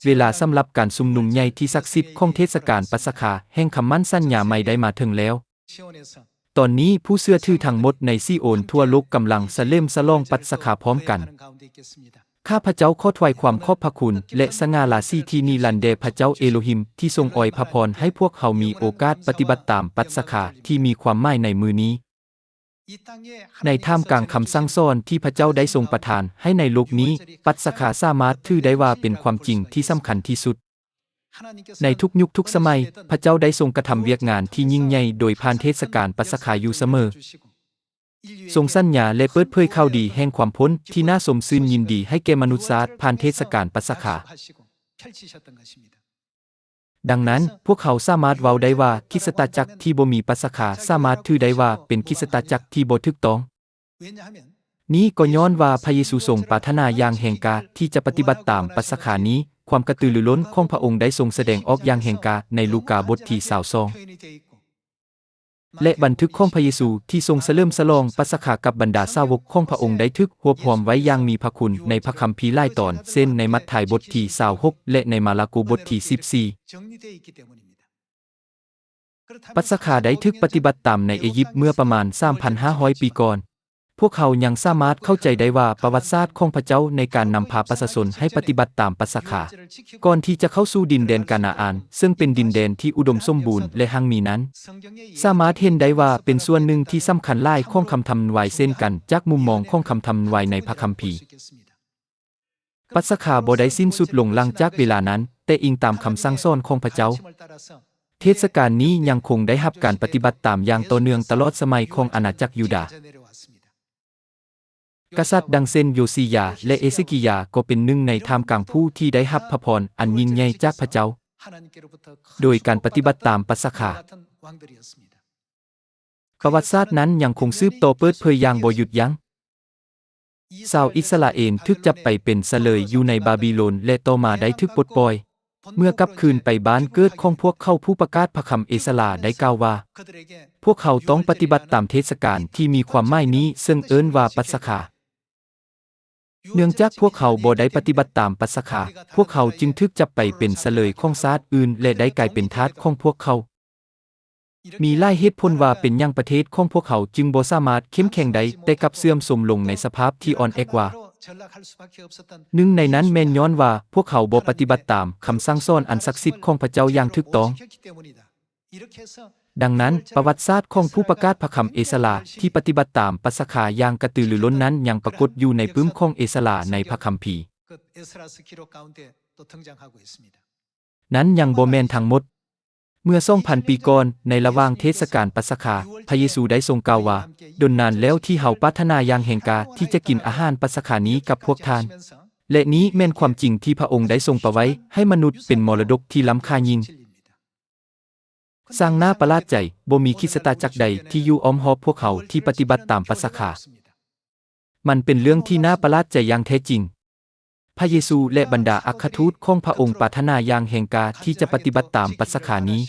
ເວລາສຳລັບການຊຸມນຸມໃຫຍ່ທີ່ສັກສິດຂອງເທດສະການປັດສະຄາແຫ່ງຄຳໝັ້ນສັນຍາໃໝ່ໄດ້ມາເຖິງແລ້ວ. ຕອນນີ້ຜູ້ເຊື່ອຖືທັງໝົດໃນຊີໂອນທົ່ວໂລກກຳລັງສະເຫຼີມສະຫຼອງປັດສະຄາພ້ອມກັນ. ຂ້າພະເຈົ້າຂໍຖວາຍຄວາມຂອບພະຄຸນ ແລະ ສະຫງ່າລາສີທີ່ນິລັນແດ່ພະເຈົ້າເອໂລຮິມ ທີ່ຊົງອວຍພະພອນໃຫ້ພວກເຮົາມີໂອກາດປະຕິບັດຕາມປັດສະຄາທີ່ມີຄວາມໝາຍໃນມື້ນີ້. ໃນທ່າມກາງຄຳສັ່ງສອນທີ່ພະເຈົ້າໄດ້ຊົງປະທານໃຫ້ໃນໂລກນີ້, ປັດສະຄາສາມາດຖືໄດ້ວ່າເປັນຄວາມຈິງທີ່ສຳຄັນທີ່ສຸດ. ໃນທຸກຍຸກທຸກສະໄໝ, ພະເຈົ້າໄດ້ຊົງກະທຳວຽກງານທີ່ຍິ່ງໃຫຍ່ໂດຍຜ່ານເທດສະການປັດສະຄາຢູ່ສະເໝີ. ຊົງສັນຍາ ແລະ ເປີດເຜີຍຂ່າວດີແຫ່ງຄວາມພົ້ນທີ່ໜ້າຊົມຊື່ນຍິນດີໃຫ້ແກ່ມະນຸດຊາດຜ່ານເທດສະການປັດສະຄາ. ດັ່ງນັ້ນ, ພວກເຮົາສາມາດເວົ້າໄດ້ວ່າຄຣິສຕະຈັກທີ່ບໍ່ມີປັດສະຄາສາມາດຖືໄດ້ວ່າເປັນຄຣິສຕະຈັກທີ່ບໍ່ຖືກຕ້ອງ. ນີ້ກໍຍ້ອນວ່າພະເຢຊູຊົງປາດຖະໜາຢ່າງແຮງກ້າທີ່ຈະປະຕິບັດຕາມປັດສະຄານີ້. ຄວາມກະຕືລືລົ້ນຂອງພະອົງໄດ້ຊົງສະແດງອອກຢ່າງແຮງກ້າໃນລູກາບົດທີຊາວສອງ ແລະ ບັນທຶກຂອງພະເຢຊູທີ່ຊົງສະເຫຼີມສະຫຼອງປັດສະຄາກັບບັນດາສາວົກຂອງພະອົງໄດ້ຖືກຮວບຮວມໄວ້ຢ່າງມີພະຄຸນໃນພະຄຳພີຫຼາຍຕອນ, ເຊັ່ນ ໃນມັດທາຍບົດທີຊາວຫົກ ແລະ ໃນມາລະໂກບົດທີສິບສີ່. ປັດສະຄາໄດ້ຖືກປະຕິບັດຕາມໃນເອຢິບເມື່ອປະມານສາມພັນຫ້າຮ້ອຍປີກ່ອນ. ພວກເຮົາຍັງສາມາດເຂົ້າໃຈໄດ້ວ່າປະຫວັດສາດຂອງພະເຈົ້າໃນການນຳພາປະຊາຊົນໃຫ້ປະຕິບັດຕາມປັດສະຄາ ກ່ອນທີ່ຈະເຂົ້າສູ່ດິນແດນການາອານ, ເຊິ່ງເປັນດິນແດນທີ່ອຸດົມສົມບູນ ແລະ ຮັ່ງມີນັ້ນ, ສາມາດເຫັນໄດ້ວ່າເປັນສ່ວນໜຶ່ງທີ່ສຳຄັນຫຼາຍຂອງຄຳທຳນາຍເຊັ່ນກັນ. ຈາກມຸມມອງຂອງຄຳທຳນາຍໃນພະຄຳພີ, ປັດສະຄາບໍ່ໄດ້ສິ້ນສຸດລົງຫຼັງຈາກເວລານັ້ນ, ແຕ່ອີງຕາມຄຳສັ່ງສອນຂອງພະເຈົ້າ, ເທດສະການນີ້ຍັງຄົງໄດ້ຮັບການປະຕິບັດຕາມຢ່າງຕໍ່ເນື່ອງຕະຫຼອດສະໄໝຂອງອານາຈັກຢູດາ. ກະສັດດັ່ງເຊັ່ນໂຢຊີຢາ ແລະ ເອເຊກີຢາກໍເປັນໜຶ່ງໃນທ່າມກາງຜູ້ທີ່ໄດ້ຮັບພະພອນອັນຍິ່ງໃຫຍ່ຈາກພະເຈົ້າ ໂດຍການປະຕິບັດຕາມປັດສະຄາ. ປະຫວັດສາດນັ້ນຍັງຄົງສືບຕໍ່ເປີດເຜີຍຢ່າງບໍ່ຢຸດຢັ້ງ. ຊາວອິດສະຣາເອນຖືກຈັບໄປເປັນສະເລີຍຢູ່ໃນບາບີໂລນ ແລະ ຕໍ່ມາໄດ້ຖືກປົດປ່ອຍ. ເມື່ອກັບຄືນໄປບ້ານເກີດຂອງພວກເຂົາ, ຜູ້ປະກາດພະຄຳເອສລາໄດ້ກ່າວວ່າ, ພວກເຂົາຕ້ອງປະຕິບັດຕາມເທດສະການທີ່ມີຄວາມໝາຍນີ້, ເຊິ່ງເອີ້ນວ່າປັດສະຄາ. ເນື່ອງຈາກພວກເຂົາບໍ່ໄດ້ປະຕິບັດຕາມປັດສະຄາ, ພວກເຂົາຈຶ່ງຖືກຈັບໄປເປັນສະເລີຍຂອງຊາດອື່ນ ແລະ ໄດ້ກາຍເປັນທາດຂອງພວກເຂົາ. ມີຫຼາຍເຫດຜົນວ່າເປັນຫຍັງປະເທດຂອງພວກເຂົາຈຶ່ງບໍ່ສາມາດເຂັ້ມແຂງໄດ້, ແຕ່ກັບເສື່ອມໂຊມລົງໃນສະພາບທີ່ອ່ອນແອກວ່າ. ໜຶ່ງໃນນັ້ນແມ່ນຍ້ອນວ່າພວກເຂົາບໍ່ປະຕິບັດຕາມຄຳສັ່ງສອນອັນສັກສິດຂອງພະເຈົ້າຢ່າງຖືກຕ້ອງ. ດັ່ງນັ້ນ, ປະຫວັດສາດຂອງຜູ້ປະກາດພະຄຳເອສລາທີ່ປະຕິບັດຕາມປັດສະຄາຢ່າງກະຕືລືລົ້ນນັ້ນຍັງປາກົດຢູ່ໃນປຶ້ມຂອງເອສລາໃນພະຄຳພີ. ນັ້ນຍັງບໍ່ແມ່ນທັງໝົດ. ເມື່ອສອງພັນປີກ່ອນ, ໃນລະຫວ່າງເທດສະການປັດສະຄາ, ພະເຢຊູໄດ້ຊົງກ່າວວ່າ, ດົນນານແລ້ວທີ່ເຮົາປາດຖະໜາຢ່າງແຮງກ້າທີ່ຈະກິນອາຫານປັດສະຄານີ້ກັບພວກທ່ານ. ແລະ ນີ້ແມ່ນຄວາມຈິງທີ່ພະອົງໄດ້ຊົງປະໄວ້ໃຫ້ມະນຸດເປັນມໍລະດົກທີ່ລ້ຳຄ່າຍິ່ງ. ຊ່າງໜ້າປະຫຼາດໃຈ, ບໍ່ມີຄຣິສຕະຈັກໃດທີ່ຢູ່ອ້ອມຮອບພວກເຮົາທີ່ປະຕິບັດຕາມປັດສະຄາ. ມັນເປັນເລື່ອງທີ່ໜ້າປະຫຼາດໃຈຢ່າງແທ້ຈິງ. ພະເຢຊູ ແລະ ບັນດາອັກຄະທູດຂອງພະອົງປາດຖະໜາຢ່າງແຮງກ້າທີ່ຈະປະຕິບັດຕາມປັດສະຄານີ້.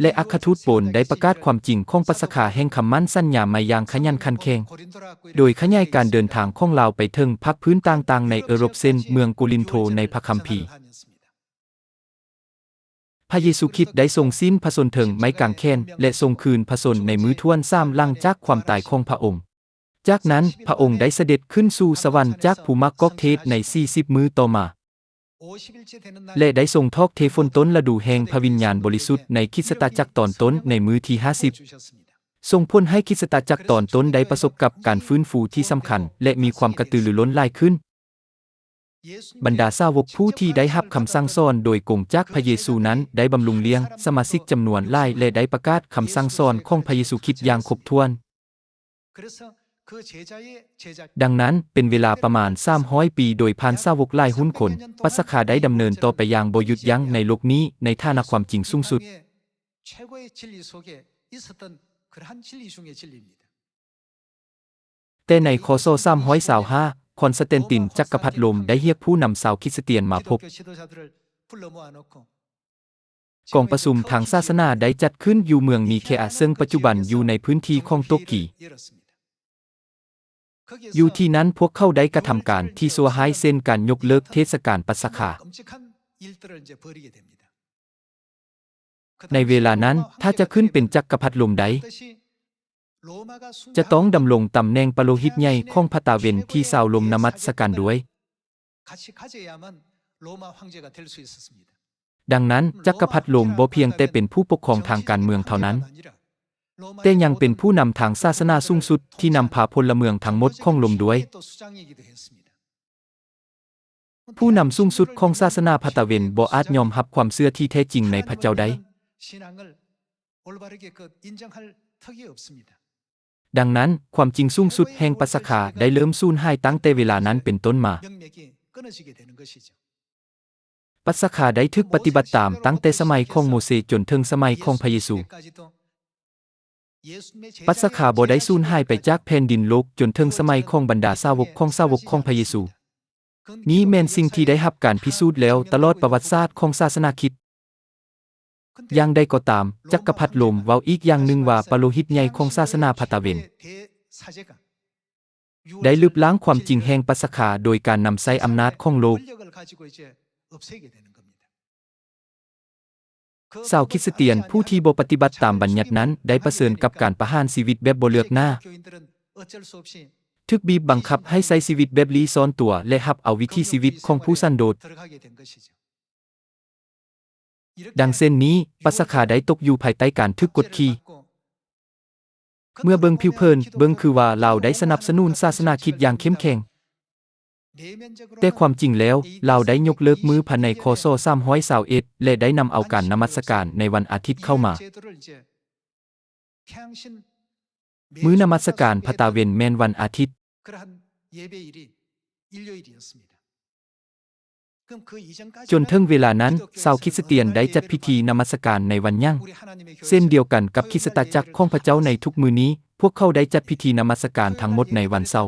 ແລະ ອັກຄະທູດໂປນໄດ້ປະກາດຄວາມຈິງຂອງປັດສະຄາແຫ່ງຄຳໝັ້ນສັນຍາໃໝ່ຢ່າງຂະຫຍັນຂັນແຂງ, ໂດຍຂະຫຍາຍການເດີນທາງຂອງລາວໄປເຖິງພາກພື້ນຕ່າງໆໃນເອີຣົບ ເຊັ່ນ ເມືອງໂກລິນໂທໃນພະຄຳພີ. ພະເຢຊູຄຣິດໄດ້ຊົງສິ້ນພະຊົນເທິງໄມ້ກາງແຂນ ແລະ ຊົງຄືນພະຊົນໃນມື້ຖ້ວນສາມຫຼັງຈາກຄວາມຕາຍຂອງພະອົງ. ຈາກນັ້ນ, ພະອົງໄດ້ສະເດັດຂຶ້ນສູ່ສະຫວັນຈາກພູໝາກກອກເທດໃນສີ່ສິບມື້ຕໍ່ມາ, ແລະ ໄດ້ຊົງຖອກເທຝົນຕົ້ນລະດູແຫ່ງພະວິນຍານບໍລິສຸດໃນຄຣິສຕະຈັກຕອນຕົ້ນໃນມື້ທີຫ້າສິບ, ສົ່ງຜົນໃຫ້ຄຣິສຕະຈັກຕອນຕົ້ນໄດ້ປະສົບກັບການຟື້ນຟູທີ່ສຳຄັນ ແລະ ມີຄວາມກະຕືລືລົ້ນຫຼາຍຂຶ້ນ. ບັນດາສາວົກຜູ້ທີ່ໄດ້ຮັບຄຳສັ່ງສອນໂດຍກົງຈາກພະເຢຊູນັ້ນໄດ້ບຳລຸງລ້ຽງສະມາຊິກຈຳນວນຫຼາຍ ແລະ ໄດ້ປະກາດຄຳສັ່ງສອນຂອງພະເຢຊູຄຣິດຢ່າງຄົບຖ້ວນ. ດັ່ງນັ້ນ, ເປັນເວລາປະມານສາມຮ້ອຍປີໂດຍຜ່ານສາວົກຫຼາຍຮຸ່ນຄົນ, ປັດສະຄາໄດ້ດຳເນີນຕໍ່ໄປຢ່າງບໍ່ຢຸດຢັ້ງໃນໂລກນີ້ໃນຖານະຄວາມຈິງສູງສຸດ. ແຕ່ໃນ ຄ.ສ. ສາມຮ້ອຍຊາວຫ້າ ຄອນສະແຕນຕິນຈັກກະພັດໂລມໄດ້ຮຽກຜູ້ນຳຊາວຄຣິສຕຽນມາພົບ. ກອງປະຊຸມທາງສາສະໜາໄດ້ຈັດຂຶ້ນຢູ່ເມືອງນີແຄອາ ເຊິ່ງປັດຈຸບັນຢູ່ໃນພື້ນທີ່ຂອງຕຸກກີ. ຢູ່ທີ່ນັ້ນພວກເຂົາໄດ້ກະທຳການທີ່ຊົ່ວຮ້າຍ ເຊັ່ນ ການຍົກເລີກເທດສະການປັດສະຄາ. ໃນເວລານັ້ນ, ຖ້າຈະຂຶ້ນເປັນຈັກກະພັດໂລມໄດ້, ຈະຕ້ອງດຳລົງຕຳແໜ່ງປະໂລຫິດໃຫຍ່ຂອງພະຕາເວັນທີ່ຊາວໂລມນະມັດສະການດ້ວຍ. ດັ່ງນັ້ນ, ຈັກກະພັດໂລມບໍ່ພຽງແຕ່ເປັນຜູ້ປົກຄອງທາງການເມືອງເທົ່ານັ້ນ, ແຕ່ຍັງເປັນຜູ້ນຳທາງສາສະໜາສູງສຸດທີ່ນຳພາພົນລະເມືອງທັງໝົດຂອງໂລມດ້ວຍ. ຜູ້ນຳສູງສຸດຂອງສາສະໜາພະຕາເວັນບໍ່ອາດຍອມຮັບຄວາມເຊື່ອທີ່ແທ້ຈິງໃນພະເຈົ້າໄດ້. ດັ່ງນັ້ນ, ຄວາມຈິງສູງສຸດແຫ່ງປັດສະຄາໄດ້ເລີ່ມສູນຫາຍຕັ້ງແຕ່ເວລານັ້ນເປັນຕົ້ນມາ. ປັດສະຄາໄດ້ຖືກປະຕິບັດຕາມຕັ້ງແຕ່ສະໄໝຂອງໂມເຊຈົນເຖິງສະໄໝຂອງພະເຢຊູ. ປັດສະຄາບໍ່ໄດ້ສູນຫາຍໄປຈາກແຜ່ນດິນໂລກຈົນເຖິງສະໄໝຂອງບັນດາສາວົກຂອງສາວົກຂອງພະເຢຊູ. ນີ້ແມ່ນສິ່ງທີ່ໄດ້ຮັບການພິສູດແລ້ວຕະຫຼອດປະຫວັດສາດຂອງສາສະໜາຄຣິດ. ຢ່າງໃດກໍຕາມ, ຈັກກະພັດໂລມເວົ້າອີກຢ່າງໜຶ່ງວ່າ ປະໂລຫິດໃຫຍ່ຂອງສາສະໜາພະຕາເວັນ ໄດ້ລຶບລ້າງຄວາມຈິງແຫ່ງປັດສະຄາໂດຍການນຳໃຊ້ອຳນາດຂອງໂລກ. ຊາວຄຣິສຕຽນຜູ້ທີ່ບໍ່ປະຕິບັດຕາມບັນຍັດນັ້ນ ໄດ້ປະເຊີນກັບການປະຫານຊີວິດແບບບໍ່ເລືອກໜ້າ, ຖືກບີບບັງຄັບໃຫ້ໃຊ້ຊີວິດແບບລີ້ຊ່ອນຕົວ ແລະ ຮັບເອົາວິຖີຊີວິດຂອງຜູ້ສັນໂດດ. ດັ່ງເຊັ່ນນີ້, ປັດສະຄາໄດ້ຕົກຢູ່ພາຍໃຕ້ການຖືກກົດຂີ່. ເມື່ອເບິ່ງຜິວເຜິນ, ເບິ່ງຄືວ່າລາວໄດ້ສະໜັບສະໜູນສາສະໜາຄຣິດຢ່າງເຂັ້ມແຂງ, ແຕ່ຄວາມຈິງແລ້ວ, ລາວໄດ້ຍົກເລີກມື້ພະໃນ ຄ.ສ. ສາມຮ້ອຍຊາວເອັດ ແລະ ໄດ້ນຳເອົາການນະມັດສະການໃນວັນອາທິດເຂົ້າມາ. ມື້ນະມັດສະການພະຕາເວັນແມ່ນວັນອາທິດ. ຈົນເຖິງເວລານັ້ນ, ຊາວຄຣິສຕຽນໄດ້ຈັດພິທີນະມັດສະການໃນວັນຫຍັງ? ເຊັ່ນດຽວກັນກັບຄຣິສຕະຈັກຂອງພະເຈົ້າໃນທຸກມື້ນີ້, ພວກເຂົາໄດ້ຈັດພິທີນະມັດສະການທັງໝົດໃນວັນເສົາ.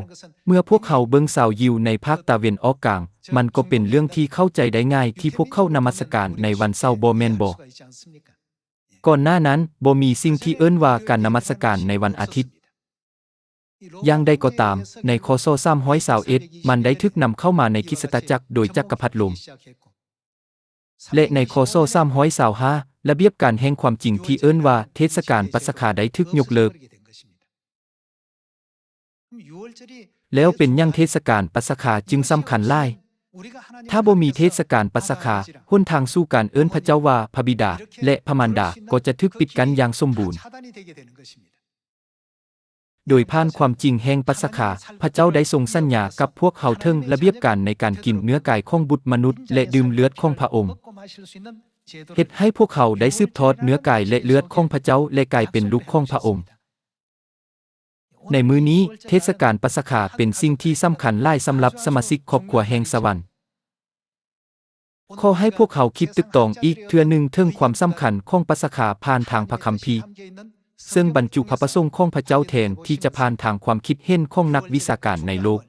ເມື່ອພວກເຮົາເບິ່ງຊາວຢິວໃນພາກຕາເວັນອອກກາງ, ມັນກໍເປັນເລື່ອງທີ່ເຂົ້າໃຈໄດ້ງ່າຍທີ່ພວກເຂົານະມັດສະການໃນວັນເສົາ, ບໍ່ແມ່ນບໍ? ກ່ອນໜ້ານັ້ນ, ບໍ່ມີສິ່ງທີ່ເອີ້ນວ່າການນະມັດສະການໃນວັນອາທິດ. ຢ່າງໃດກໍຕາມ, ໃນ ຄ.ສ. ສາມຮ້ອຍຊາວເອັດ ມັນໄດ້ຖືກນຳເຂົ້າມາໃນຄຣິສຕະຈັກໂດຍຈັກກະພັດໂລມ ແລະ ໃນ ຄ.ສ. ສາມຮ້ອຍຊາວຫ້າ ລະບຽບການແຫ່ງຄວາມຈິງທີ່ເອີ້ນວ່າເທດສະການປັດສະຄາໄດ້ຖືກຍົກເລີກ. ແລ້ວເປັນຫຍັງເທດສະການປັດສະຄາຈຶ່ງສຳຄັນຫຼາຍ? ຖ້າບໍ່ມີເທດສະການປັດສະຄາ, ຫົນທາງສູ່ການເອີ້ນພະເຈົ້າວ່າພະບິດາ ແລະ ພະມານດາກໍຈະຖືກປິດກັ້ນຢ່າງສົມບູນ. ໂດຍຜ່ານຄວາມຈິງແຫ່ງປັດສະຄາ, ພະເຈົ້າໄດ້ຊົງສັນຍາກັບພວກເຮົາເຖິງລະບຽບການໃນການກິນເນື້ອກາຍຂອງບຸດມະນຸດ ແລະ ດື່ມເລືອດຂອງພະອົງ, ເຮັດໃຫ້ພວກເຮົາໄດ້ສືບທອດເນື້ອກາຍ ແລະ ເລືອດຂອງພະເຈົ້າ ແລະ ກາຍເປັນລູກຂອງພະອົງ. ໃນມື້ນີ້, ເທດສະການປັດສະຄາເປັນສິ່ງທີ່ສຳຄັນຫຼາຍສຳລັບສະມາຊິກຄອບຄົວແຫ່ງສະຫວັນ. ຂໍໃຫ້ພວກເຮົາຄິດຕຶກຕອງອີກເທື່ອໜຶ່ງເຖິງຄວາມສຳຄັນຂອງປັດສະຄາຜ່ານທາງພະຄຳພີ, ເຊິ່ງບັນຈຸພະປະສົງຂອງພະເຈົ້າແທນທີ່ຈະຜ່ານທາງຄວາມຄິດເຫັນຂອງນັກວິຊາການໃນໂລກ.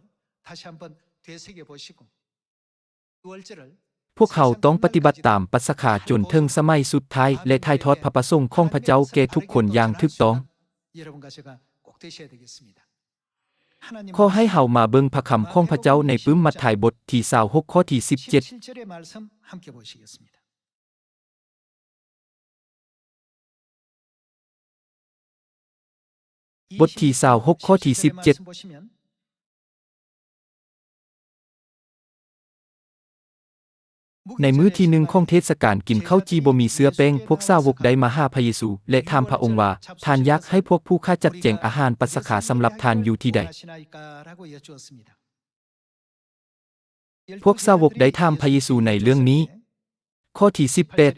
ພວກເຮົາຕ້ອງປະຕິບັດຕາມປັດສະຄາຈົນເຖິງສະໄໝສຸດທ້າຍ ແລະ ຖ່າຍທອດພະປະສົງຂອງພະເຈົ້າແກ່ທຸກຄົນຢ່າງຖືກຕ້ອງ. ຂໍໃຫ້ເຮົາມາເບິ່ງພະຄຳຂອງພະເຈົ້າໃນປຶ້ມມັດທາຍບົດທີຊາວຫົກ ຂໍ້ທີສິບເຈັດ. ບົດທີຊາວຫົກ ຂໍ້ທີສິບເຈັດ. ໃນມື້ທີໜຶ່ງຂອງເທດສະການກິນເຂົ້າຈີ່ບໍ່ມີເຊື້ອແປ້ງ, ພວກສາວົກໄດ້ມາຫາພະເຢຊູ ແລະ ຖາມພະອົງວ່າ, ທ່ານຢາກໃຫ້ພວກຜູ້ຂ້າຈັດແຈງອາຫານປັດສະຄາສຳລັບທ່ານຢູ່ທີ່ໃດ? ພວກສາວົກໄດ້ຖາມພະເຢຊູໃນເລື່ອງນີ້. ຂໍ້ທີສິບແປດ.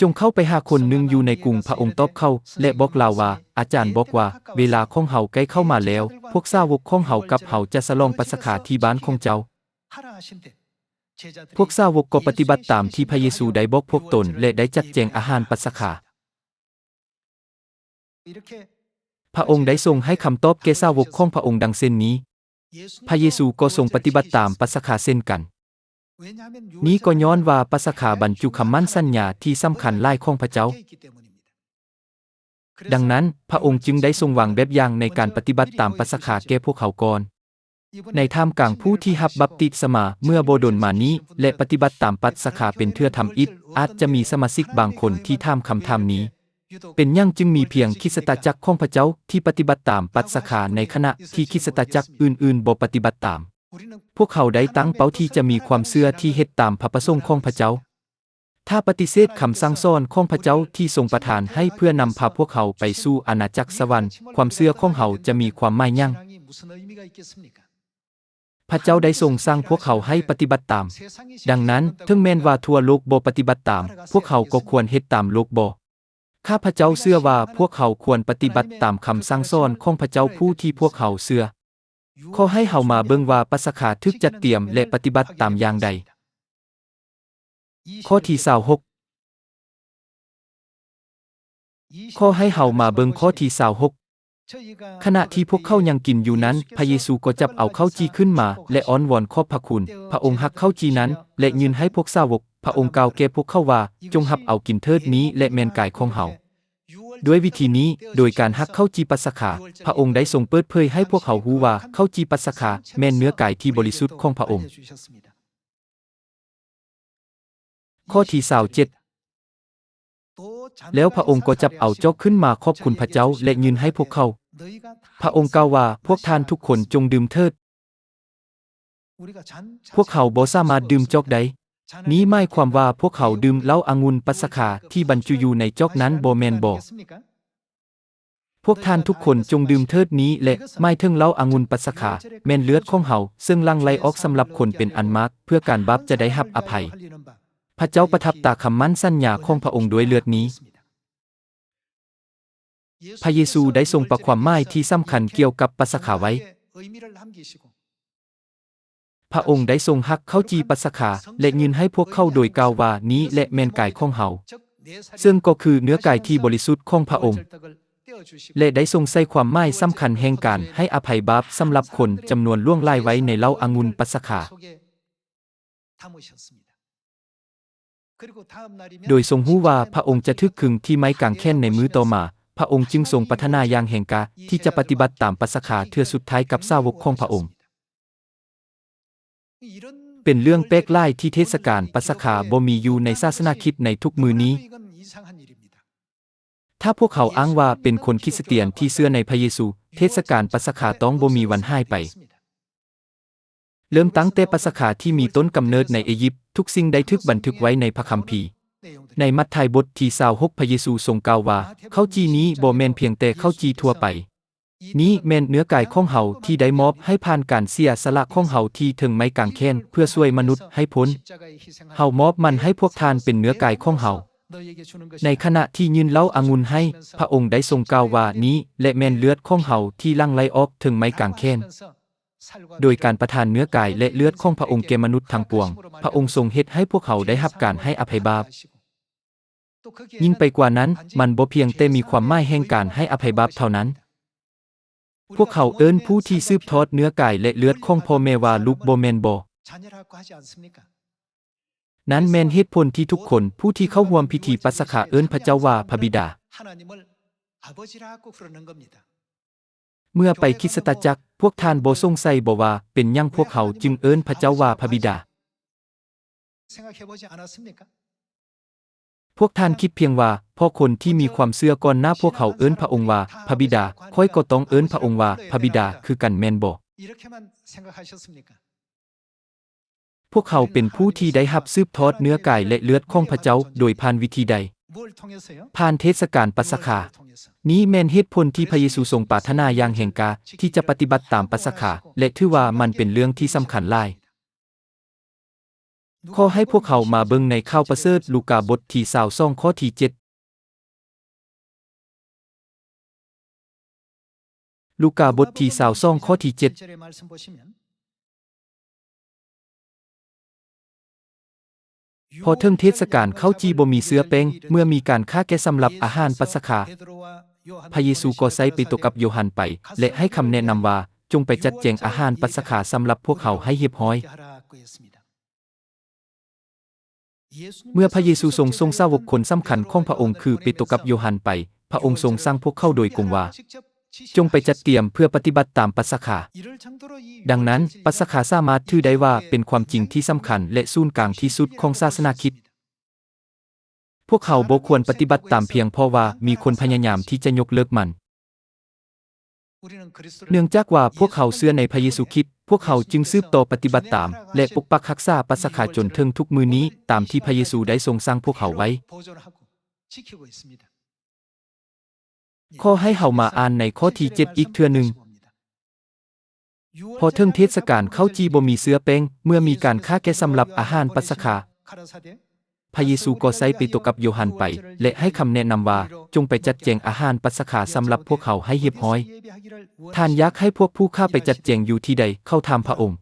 ຈົ່ງເຂົ້າໄປຫາຄົນໜຶ່ງຢູ່ໃນກຸງ, ພະອົງຕອບເຂົາ ແລະ ບອກລາວວ່າ, ອາຈານບອກວ່າ, ເວລາຂອງເຮົາໃກ້ເຂົ້າມາແລ້ວ, ພວກສາວົກຂອງເຮົາກັບເຮົາຈະສະຫຼອງປັດສະຄາທີ່ບ້ານຂອງເຈົ້າ. ພວກສາວົກກໍປະຕິບັດຕາມທີ່ພະເຢຊູໄດ້ບອກພວກຕົນ ແລະ ໄດ້ຈັດແຈງອາຫານປັດສະຄາ. ພະອົງໄດ້ຊົງໃຫ້ຄຳຕອບແກ່ສາວົກຂອງພະອົງດັ່ງເຊັ່ນນີ້. ພະເຢຊູກໍຊົງປະຕິບັດຕາມປັດສະຄາເຊັ່ນກັນ. ນີ້ກໍຍ້ອນວ່າປັດສະຄາບັນຈຸຄຳໝັ້ນສັນຍາທີ່ສຳຄັນຫຼາຍຂອງພະເຈົ້າ. ດັ່ງນັ້ນ, ພະອົງຈຶ່ງໄດ້ຊົງວາງແບບຢ່າງໃນການປະຕິບັດຕາມປັດສະຄາແກ່ພວກເຮົາກ່ອນ. ໃນທ່າມກາງຜູ້ທີ່ຮັບບັບຕິສະມາເມື່ອບໍ່ດົນມານີ້ ແລະ ປະຕິບັດຕາມປັດສະຄາເປັນເທື່ອທຳອິດ, ອາດຈະມີສະມາຊິກບາງຄົນທີ່ຖາມຄຳຖາມນີ້, ເປັນຫຍັງຈຶ່ງມີພຽງຄຣິສຕະຈັກຂອງພະເຈົ້າທີ່ປະຕິບັດຕາມປັດສະຄາ ໃນຂະນະທີ່ຄຣິສຕະຈັກອື່ນໆບໍ່ປະຕິບັດຕາມ? ພວກເຮົາໄດ້ຕັ້ງເປົ້າທີ່ຈະມີຄວາມເຊື່ອທີ່ເຮັດຕາມພະປະສົງຂອງພະເຈົ້າ. ຖ້າປະຕິເສດຄຳສັ່ງສອນຂອງພະເຈົ້າທີ່ຊົງປະທານໃຫ້ເພື່ອນຳພາພວກເຮົາໄປສູ່ອານາຈັກສະຫວັນ, ຄວາມເຊື່ອຂອງເຮົາຈະມີຄວາມໝາຍຫຍັງ? ພະເຈົ້າໄດ້ຊົງສັ່ງພວກເຮົາໃຫ້ປະຕິບັດຕາມ. ດັ່ງນັ້ນ, ເຖິງແມ່ນວ່າທົ່ວໂລກບໍ່ປະຕິບັດຕາມ, ພວກເຮົາກໍຄວນເຮັດຕາມໂລກບໍ? ຂ້າພະເຈົ້າເຊື່ອວ່າພວກເຮົາຄວນປະຕິບັດຕາມຄຳສັ່ງສອນຂອງພະເຈົ້າຜູ້ທີ່ພວກເຮົາເຊື່ອ. ຂໍໃຫ້ເຮົາມາເບິ່ງວ່າປັດສະຄາຖືກຈັດຕຽມ ແລະ ປະຕິບັດຕາມຢ່າງໃດ. ຂໍ້ທີຊາວຫົກ ຂໍໃຫ້ເຮົາມາເບິ່ງຂໍ້ທີຊາວຫົກ. ຂະນະທີ່ພວກເຂົາຍັງກິນຢູ່ນັ້ນ, ພະເຢຊູກໍຈັບເອົາເຂົ້າຈີ່ຂຶ້ນມາ ແລະ ອ້ອນວອນຂອບພະຄຸນ. ພະອົງຮັກເຂົ້າຈີ່ນັ້ນ ແລະ ຍື່ນໃຫ້ພວກສາວົກ. ພະອົງກ່າວແກ່ພວກເຂົາວ່າ, ຈົ່ງຮັບເອົາກິນເຖີດ, ນີ້ແຫຼະແມ່ນກາຍຂອງເຮົາ. ດ້ວຍວິທີນີ້, ໂດຍການຮັກເຂົ້າຈີ່ປັດສະຄາ, ພະອົງໄດ້ຊົງເປີດເຜີຍໃຫ້ພວກເຮົາຮູ້ວ່າເຂົ້າຈີ່ປັດສະຄາແມ່ນເນື້ອກາຍທີ່ບໍລິສຸດຂອງພະອົງ. ຂໍ້ທີຊາວເຈັດ ແລ້ວພະອົງກໍຈັບເອົາຈອກຂຶ້ນມາຂອບຄຸນພະເຈົ້າ ແລະ ຍື່ນໃຫ້ພວກເຂົາ. ພະອົງກ່າວວ່າ, ພວກທ່ານທຸກຄົນຈົ່ງດື່ມເຖີດ. ພວກເຮົາບໍ່ສາມາດດື່ມຈອກໄດ້. ນີ້ໝາຍຄວາມວ່າພວກເຮົາດື່ມເຫຼົ້າອະງຸ່ນປັດສະຄາທີ່ບັນຈຸຢູ່ໃນຈອກນັ້ນບໍ່ແມ່ນບໍ? ພວກທ່ານທຸກຄົນຈົ່ງດື່ມເຖີດ, ນີ້ແຫຼະໝາຍເຖິງເຫຼົ້າອະງຸ່ນປັດສະຄາ, ແມ່ນເລືອດຂອງເຮົາ, ເຊິ່ງຫຼັ່ງໄຫຼອອກສຳລັບຄົນເປັນອັນມາກ, ເພື່ອການບາບຈະໄດ້ຮັບອະໄພ. ພະເຈົ້າປະທັບຕາຄຳໝັ້ນສັນຍາຂອງພະອົງດ້ວຍເລືອດນີ້. ພະເຢຊູໄດ້ຊົງປະຄວາມໝາຍທີ່ສຳຄັນກ່ຽວກັບປັດສະຄາໄວ້. ພະອົງໄດ້ຊົງຮັກເຂົ້າຈີ່ປັດສະຄາ ແລະ ຍື່ນໃຫ້ພວກເຂົາໂດຍກ່າວວ່າ, ນີ້ແຫຼະແມ່ນກາຍຂອງເຮົາ, ເຊິ່ງກໍຄືເນື້ອກາຍທີ່ບໍລິສຸດຂອງພະອົງ, ແລະ ໄດ້ຊົງໃສ່ຄວາມໝາຍສຳຄັນແຫ່ງການໃຫ້ອະໄພບາບສຳລັບຄົນຈຳນວນຫຼວງຫຼາຍໄວ້ໃນເຫຼົ້າອະງຸ່ນປັດສະຄາ. ໂດຍຊົງຮູ້ວ່າພະອົງຈະຖືກຄຶງທີ່ໄມ້ກາງແຂນໃນມື້ຕໍ່ມາ, ພະອົງຈຶ່ງຊົງປາດຖະໜາຢ່າງແຮງກ້າທີ່ຈະປະຕິບັດຕາມປັດສະຄາເທື່ອສຸດທ້າຍກັບສາວົກຂອງພະອົງ. ເປັນເລື່ອງແປກຫຼາຍທີ່ເທດສະການປັດສະຄາບໍ່ມີຢູ່ໃນສາສະໜາຄຣິດໃນທຸກມື້ນີ້. ຖ້າພວກເຮົາອ້າງວ່າເປັນຄົນຄຣິສຕຽນທີ່ເຊື່ອໃນພະເຢຊູ, ເທດສະການປັດສະຄາຕ້ອງບໍ່ມີວັນຫາຍໄປ. ເລີ່ມຕັ້ງແຕ່ປັດສະຄາທີ່ມີຕົ້ນກຳເນີດໃນເອຢິບ, ທຸກສິ່ງໄດ້ຖືກບັນທຶກໄວ້ໃນພະຄຳພີ. ໃນມັດທາຍບົດທີຊາວຫົກ ພະເຢຊູຊົງກ່າວວ່າ, ເຂົ້າຈີ່ນີ້ບໍ່ແມ່ນພຽງແຕ່ເຂົ້າຈີ່ທົ່ວໄປ. ນີ້ແມ່ນເນື້ອກາຍຂອງເຮົາທີ່ໄດ້ມອບໃຫ້ຜ່ານການເສຍສະຫຼະຂອງເຮົາທີ່ເທິງໄມ້ກາງແຂນເພື່ອຊ່ວຍມະນຸດໃຫ້ພົ້ນ. ເຮົາມອບມັນໃຫ້ພວກທ່ານເປັນເນື້ອກາຍຂອງເຮົາ. ໃນຂະນະທີ່ຍື່ນເຫຼົ້າອະງຸ່ນໃຫ້, ພະອົງໄດ້ຊົງກ່າວວ່າ, ນີ້ແຫຼະແມ່ນເລືອດຂອງເຮົາທີ່ຫຼັ່ງໄຫຼອອກເທິງໄມ້ກາງແຂນ. ໂດຍການປະທານເນື້ອກາຍ ແລະ ເລືອດຂອງພະອົງແກ່ມະນຸດທັງປວງ, ພະອົງຊົງເຮັດໃຫ້ພວກເຮົາໄດ້ຮັບການໃຫ້ອະໄພບາບ. ຍິ່ງໄປກວ່ານັ້ນ, ມັນບໍ່ພຽງແຕ່ມີຄວາມໝາຍແຫ່ງການໃຫ້ອະໄພບາບເທົ່ານັ້ນ. ພວກເຮົາເອີ້ນຜູ້ທີ່ສືບທອດເນື້ອກາຍ ແລະ ເລືອດຂອງພໍ່ແມ່ວ່າລູກບໍ່ແມ່ນບໍ? ນັ້ນແມ່ນເຫດຜົນທີ່ທຸກຄົນຜູ້ທີ່ເຂົ້າຮ່ວມພິທີປັດສະຄາເອີ້ນພະເຈົ້າວ່າພະບິດາ. ເມື່ອໄປຄຣິສຕະຈັກ, ພວກທ່ານບໍ່ສົງໄສບໍວ່າເປັນຫຍັງພວກເຮົາຈຶ່ງເອີ້ນພະເຈົ້າວ່າພະບິດາ? ພວກທ່ານຄິດພຽງວ່າ ເພາະຄົນທີ່ມີຄວາມເຊື່ອກ່ອນໜ້າພວກເຮົາເອີ້ນພະອົງວ່າພະບິດາ, ຂ້ອຍກໍຕ້ອງເອີ້ນພະອົງວ່າພະບິດາຄືກັນແມ່ນບໍ? ພວກເຮົາເປັນຜູ້ທີ່ໄດ້ຮັບສືບທອດເນື້ອກາຍ ແລະ ເລືອດຂອງພະເຈົ້າໂດຍຜ່ານວິທີໃດ? ຜ່ານເທດສະການປັດສະຄາ. ນີ້ແມ່ນເຫດຜົນທີ່ພະເຢຊູຊົງປາດຖະໜາຢ່າງແຮງກ້າທີ່ຈະປະຕິບັດຕາມປັດສະຄາ ແລະ ຖືວ່າມັນເປັນເລື່ອງທີ່ສຳຄັນຫຼາຍ. ຂໍໃຫ້ພວກເຮົາມາເບິ່ງໃນຂ່າວປະເສີດລູກາບົດທີຊາວສອງ ຂໍ້ທີເຈັດ. ລູກາບົດທີຊາວສອງ ຂໍ້ທີເຈັດ. ພໍເຖິງເທດສະການເຂົ້າຈີ່ບໍ່ມີເຊື້ອແປ້ງ, ເມື່ອມີການຂ້າແກະສຳລັບອາຫານປັດສະຄາ, ພະເຢຊູກໍໃຊ້ເປໂຕກັບໂຢຮັນໄປ ແລະ ໃຫ້ຄຳແນະນຳວ່າ, ຈົ່ງໄປຈັດແຈງອາຫານປັດສະຄາສຳລັບພວກເຮົາໃຫ້ຮຽບຮ້ອຍ. ເມື່ອພະເຢຊູຊົງສົ່ງສາວົກຄົນສຳຄັນຂອງພະອົງຄືເປໂຕກັບໂຢຮັນໄປ, ພ ພະອົງຊົງສັ່ງພວກເຂົາໂດຍກົງວ່າ, ຈົ່ງໄປຈັດຕຽມເພື່ອປະຕິບັດຕາມປັດສະຄາ. ດັ່ງນັ້ນ, ປັດສະຄາສາມາດຖືໄດ້ວ່າເປັນຄວາມຈິງທີ່ສຳຄັນ ແລະ ສູນກາງທີ່ສຸດຂອງສາສະໜາຄຣິດ. ພວກເຮົາບໍ່ຄວນປະຕິບັດຕາມພຽງເພາະວ່າມີຄົນພະຍາຍາມທີ່ຈະຍົກເລີກມັນ. ເນື່ອງຈາກວ່າພວກເຮົາເຊື່ອໃນພະເຢຊູຄຣິດ, ພວກເຮົາຈຶ່ງສືບຕໍ່ປະຕິບັດຕາມ ແລະ ປົກປັກຮັກສາປັດສະຄາຈົນເຖິງທຸກມື້ນີ້, ຕາມທີ່ພະເຢຊູໄດ້ຊົງສັ່ງພວກເຮົາໄວ້. ຂໍໃຫ້ເຮົາມາອ່ານໃນຂໍ້ທີເຈັດອີກເທື່ອໜຶ່ງ. ພໍເຖິງເທດສະການເຂົ້າຈີ່ບໍ່ມີເຊື້ອແປ້ງ, ເມື່ອມີການຂ້າແກະສຳລັບອາຫານປັດສະຄາ, ພະເຢຊູກໍໃຊ້ເປໂຕກັບໂຢຮັນໄປ ແລະ ໃຫ້ຄຳແນະນຳວ່າ, ຈົ່ງໄປຈັດແຈງອາຫານປັດສະຄາສຳລັບພວກເຮົາໃຫ້ຮຽບຮ້ອຍ. ທ່ານຢາກໃຫ້ພວກຜູ້ຂ້າໄປຈັດແຈງຢູ່ທີ່ໃດ? ເຂົາຖາມພະອົງ.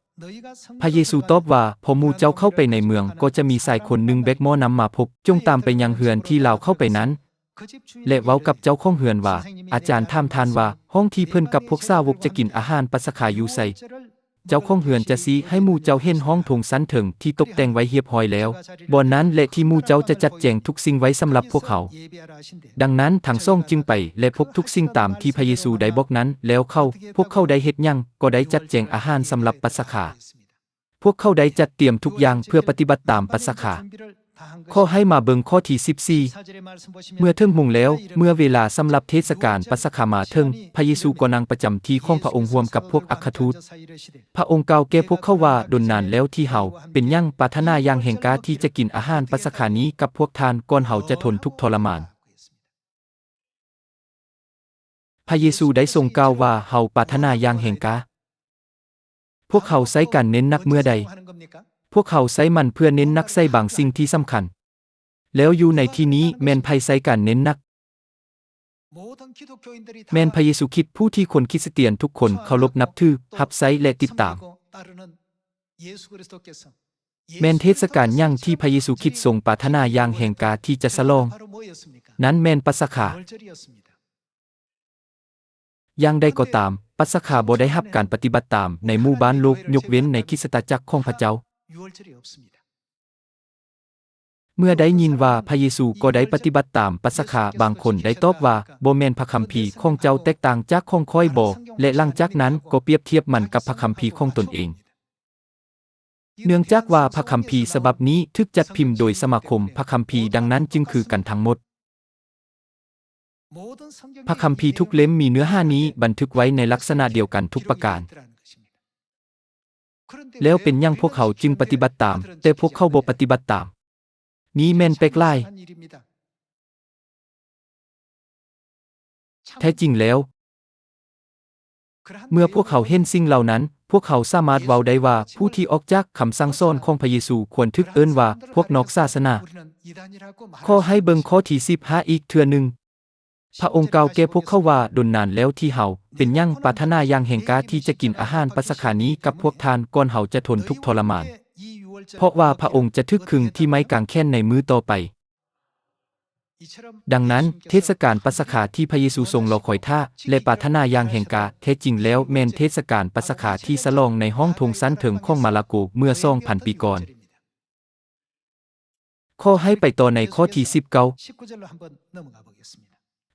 ພະເຢຊູຕອບວ່າ, ພໍໝູ່ເຈົ້າເຂົ້າໄປໃນເມືອງ, ກໍຈະມີຊາຍຄົນໜຶ່ງແບກໝໍ້ນ້ຳມາພົບ, ຈົ່ງຕາມໄປຍັງເຮືອນທີ່ລາວເຂົ້າໄປນັ້ນ ແລະ ເວົ້າກັບເຈົ້າຂອງເຮືອນວ່າ, ອາຈານຖາມທ່ານວ່າ, ຫ້ອງທີ່ເພິ່ນກັບພວກສາວົກຈະກິນອາຫານປັດສະຄາຢູ່ໃສ? ເຈົ້າຂອງເຮືອນຈະຊີ້ໃຫ້ໝູ່ເຈົ້າເຫັນຫ້ອງໂຖງຊັ້ນເທິງທີ່ຕົກແຕ່ງໄວ້ຮຽບຮ້ອຍແລ້ວ, ບ່ອນນັ້ນແຫຼະທີ່ໝູ່ເຈົ້າຈະຈັດແຈງທຸກສິ່ງໄວ້ສຳລັບພວກເຮົາ. ດັ່ງນັ້ນທັງສອງຈຶ່ງໄປ ແລະ ພົບທຸກສິ່ງຕາມທີ່ພະເຢຊູໄດ້ບອກນັ້ນ, ແລ້ວເຂົາ, ພວກເຂົາໄດ້ເຮັດຫຍັງ? ກໍໄດ້ຈັດແຈງອາຫານສຳລັບປັດສະຄາ. ພວກເຂົາໄດ້ຈັດຕຽມທຸກຢ່າງເພື່ອປະຕິບັດຕາມປັດສະຄາ. ຂໍໃຫ້ມາເບິ່ງຂໍ້ທີສິບສີ່. ເມື່ອເຖິງໂມງແລ້ວ, ເມື່ອເວລາສຳລັບເທດສະການປັດສະຄາມາເຖິງ, ພະເຢຊູກໍນັ່ງປະຈຳທີ່ຂອງພະອົງຮ່ວມກັບພວກອັກຄະທູດ. ພະອົງກ່າວແກ່ພວກເຂົາວ່າ, ດົນນານແລ້ວທີ່ເຮົາ, ເປັນຫຍັງປາດຖະໜາຢ່າງແຮງກ້າທີ່ຈະກິນອາຫານປັດສະຄານີ້ກັບພວກທ່ານ ກ່ອນເຮົາຈະທົນທຸກທໍລະມານ? ພະເຢຊູໄດ້ຊົງກ່າວວ່າເຮົາປາດຖະໜາຢ່າງແຮງກ້າ. ພວກເຮົາໃຊ້ການເນັ້ນໜັກເມື່ອໃດ? ພວກເຮົາໃຊ້ມັນເພື່ອເນັ້ນໜັກໃສ່ບາງສິ່ງທີ່ສຳຄັນ. ແລ້ວຢູ່ໃນທີ່ນີ້ແມ່ນໃຜໃຊ້ການເນັ້ນໜັກ? ແມ່ນພະເຢຊູຄຣິດຜູ້ທີ່ຄົນຄຣິດສະຕຽນທຸກຄົນເຄົາລົບນັບຖື, ຮັບໃຊ້ ແລະ ຕິດຕາມ. ແມ່ນເທດສະການຫຍັງທີ່ພະເຢຊູຄຣິດຊົງປາດຖະໜາຢ່າງແຮງກ້າທີ່ຈະສະຫຼອງ? ນັ້ນແມ່ນປັດສະຄາ. ຢ່າງໃດກໍຕາມ, ປັດສະຄາບໍ່ໄດ້ຮັບການປະຕິບັດຕາມໃນໝູ່ບ້ານໂລກ, ຍົກເວັ້ນໃນຄຣິສຕະຈັກຂອງພະເຈົ້າ. ເມື່ອໄດ້ຍິນວ່າພະເຢຊູກໍໄດ້ປະຕິບັດຕາມປັດສະຄາ, ບາງຄົນໄດ້ຕອບວ່າ, ບໍ່ແມ່ນພະຄຳພີຂອງເຈົ້າແຕກຕ່າງຈາກຂອງຂ້ອຍບໍ? ແລະ ຫຼັງຈາກນັ້ນກໍປຽບທຽບມັນກັບພະຄຳພີຂອງຕົນເອງ. ເນື່ອງຈາກວ່າພະຄຳພີສະບັບນີ້ຖືກຈັດພິມໂດຍສະມາຄົມພະຄຳພີ, ດັ່ງນັ້ນຈຶ່ງຄືກັນທັງໝົດ. ພະຄຳພີທຸກເຫຼັ້ມມີເນື້ອຫານີ້ບັນທຶກໄວ້ໃນລັກສະນະດຽວກັນທຸກປະການ. ແລ້ວເປັນຫຍັງພວກເຂົາຈຶ່ງປະຕິບັດຕາມ, ແຕ່ພວກເຂົາບໍ່ປະຕິບັດຕາມ? ນີ້ແມ່ນແປກຫຼາຍ. ແທ້ຈິງແລ້ວ, ເມື່ອພວກເຮົາເຫັນສິ່ງເຫຼົ່ານັ້ນ, ພວກເຮົາສາມາດເວົ້າໄດ້ວ່າ ຜູ້ທີ່ອອກຈາກຄຳສັ່ງສອນຂອງພະເຢຊູຄວນຖືກເອີ້ນວ່າພວກນອກສາສະໜາ. ຂໍໃຫ້ເບິ່ງຂໍ້ທີສິບຫ້າອີກເທື່ອໜຶ່ງ. ພະອົງກ່າວແກ່ພວກເຂົາວ່າ, ດົນນານແລ້ວທີ່ເຮົາ, ເປັນຫຍັງປາດຖະໜາຢ່າງແຮງກ້າທີ່ຈະກິນອາຫານປັດສະຄານີ້ກັບພວກທ່ານ ກ່ອນເຮົາຈະທົນທຸກທໍລະມານ? ເພາະວ່າພະອົງຈະຖືກຄຶງທີ່ໄມ້ກາງແຂນໃນມື້ຕໍ່ໄປ. ດັ່ງນັ້ນ, ເທດສະການປັດສະຄາທີ່ພະເຢຊູຊົງລໍຄອຍຖ້າ ແລະ ປາດຖະໜາຢ່າງແຮງກ້າ, ແທ້ຈິງແລ້ວແມ່ນເທດສະການປັດສະຄາທີ່ສະຫຼອງໃນຫ້ອງໂຖງຊັ້ນເທິງຂອງມາລາໂກເມື່ອສອງພັນປີກ່ອນ. ຂໍໃຫ້ໄປຕໍ່ໃນຂໍ້ທີສິບເກົ້າ.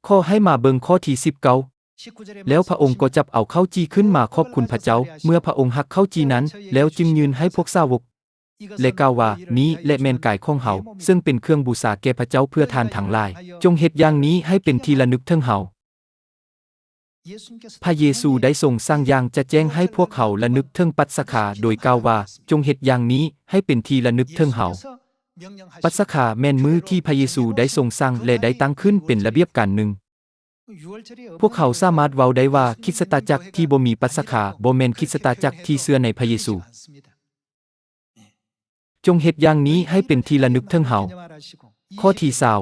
ຂໍໃຫ້ມາເບິ່ງຂໍ້ທີສິບເກົ້າ. ແລ້ວພະອົງກໍຈັບເອົາເຂົ້າຈີ່ຂຶ້ນມາຂອບຄຸນພະເຈົ້າ, ເມື່ອພະອົງຫັກເຂົ້າຈີ່ນັ້ນ, ແລ້ວຈຶ່ງຍື່ນໃຫ້ພວກສາວົກ ແລະ ກ່າວວ່າ, ນີ້ແຫຼະແມ່ນກາຍຂອງເຮົາ, ເຊິ່ງເປັນເຄື່ອງບູຊາແກ່ພະເຈົ້າເພື່ອທ່ານທັງຫຼາຍ. ຈົ່ງເຮັດຢ່າງນີ້ໃຫ້ເປັນທີ່ລະນຶກເຖິງເຮົາ. ພະເຢຊູໄດ້ຊົງສັ່ງຢ່າງຈະແຈ້ງໃຫ້ພວກເຮົາລະນຶກເຖິງປັດສະຄາ, ໂດຍກ່າວວ່າ, ຈົ່ງເຮັດຢ່າງນີ້ໃຫ້ເປັນທີ່ລະນຶກເຖິງເຮົາ. ປັດສະຄາແມ່ນມື້ທີ່ພະເຢຊູໄດ້ຊົງສັ່ງ ແລະ ໄດ້ຕັ້ງຂຶ້ນເປັນລະບຽບການໜຶ່ງ. ພວກເຮົາສາມາດເວົ້າໄດ້ວ່າ ຄຣິສຕະຈັກທີ່ບໍ່ມີປັດສະຄາ ບໍ່ແມ່ນຄຣິສຕະຈັກທີ່ເຊື່ອໃນພະເຢຊູ. ຈົ່ງເຮັດຢ່າງນີ້ໃຫ້ເປັນທີ່ລະນຶກເຖິງເຮົາ. ຂໍ້ທີຊາວ.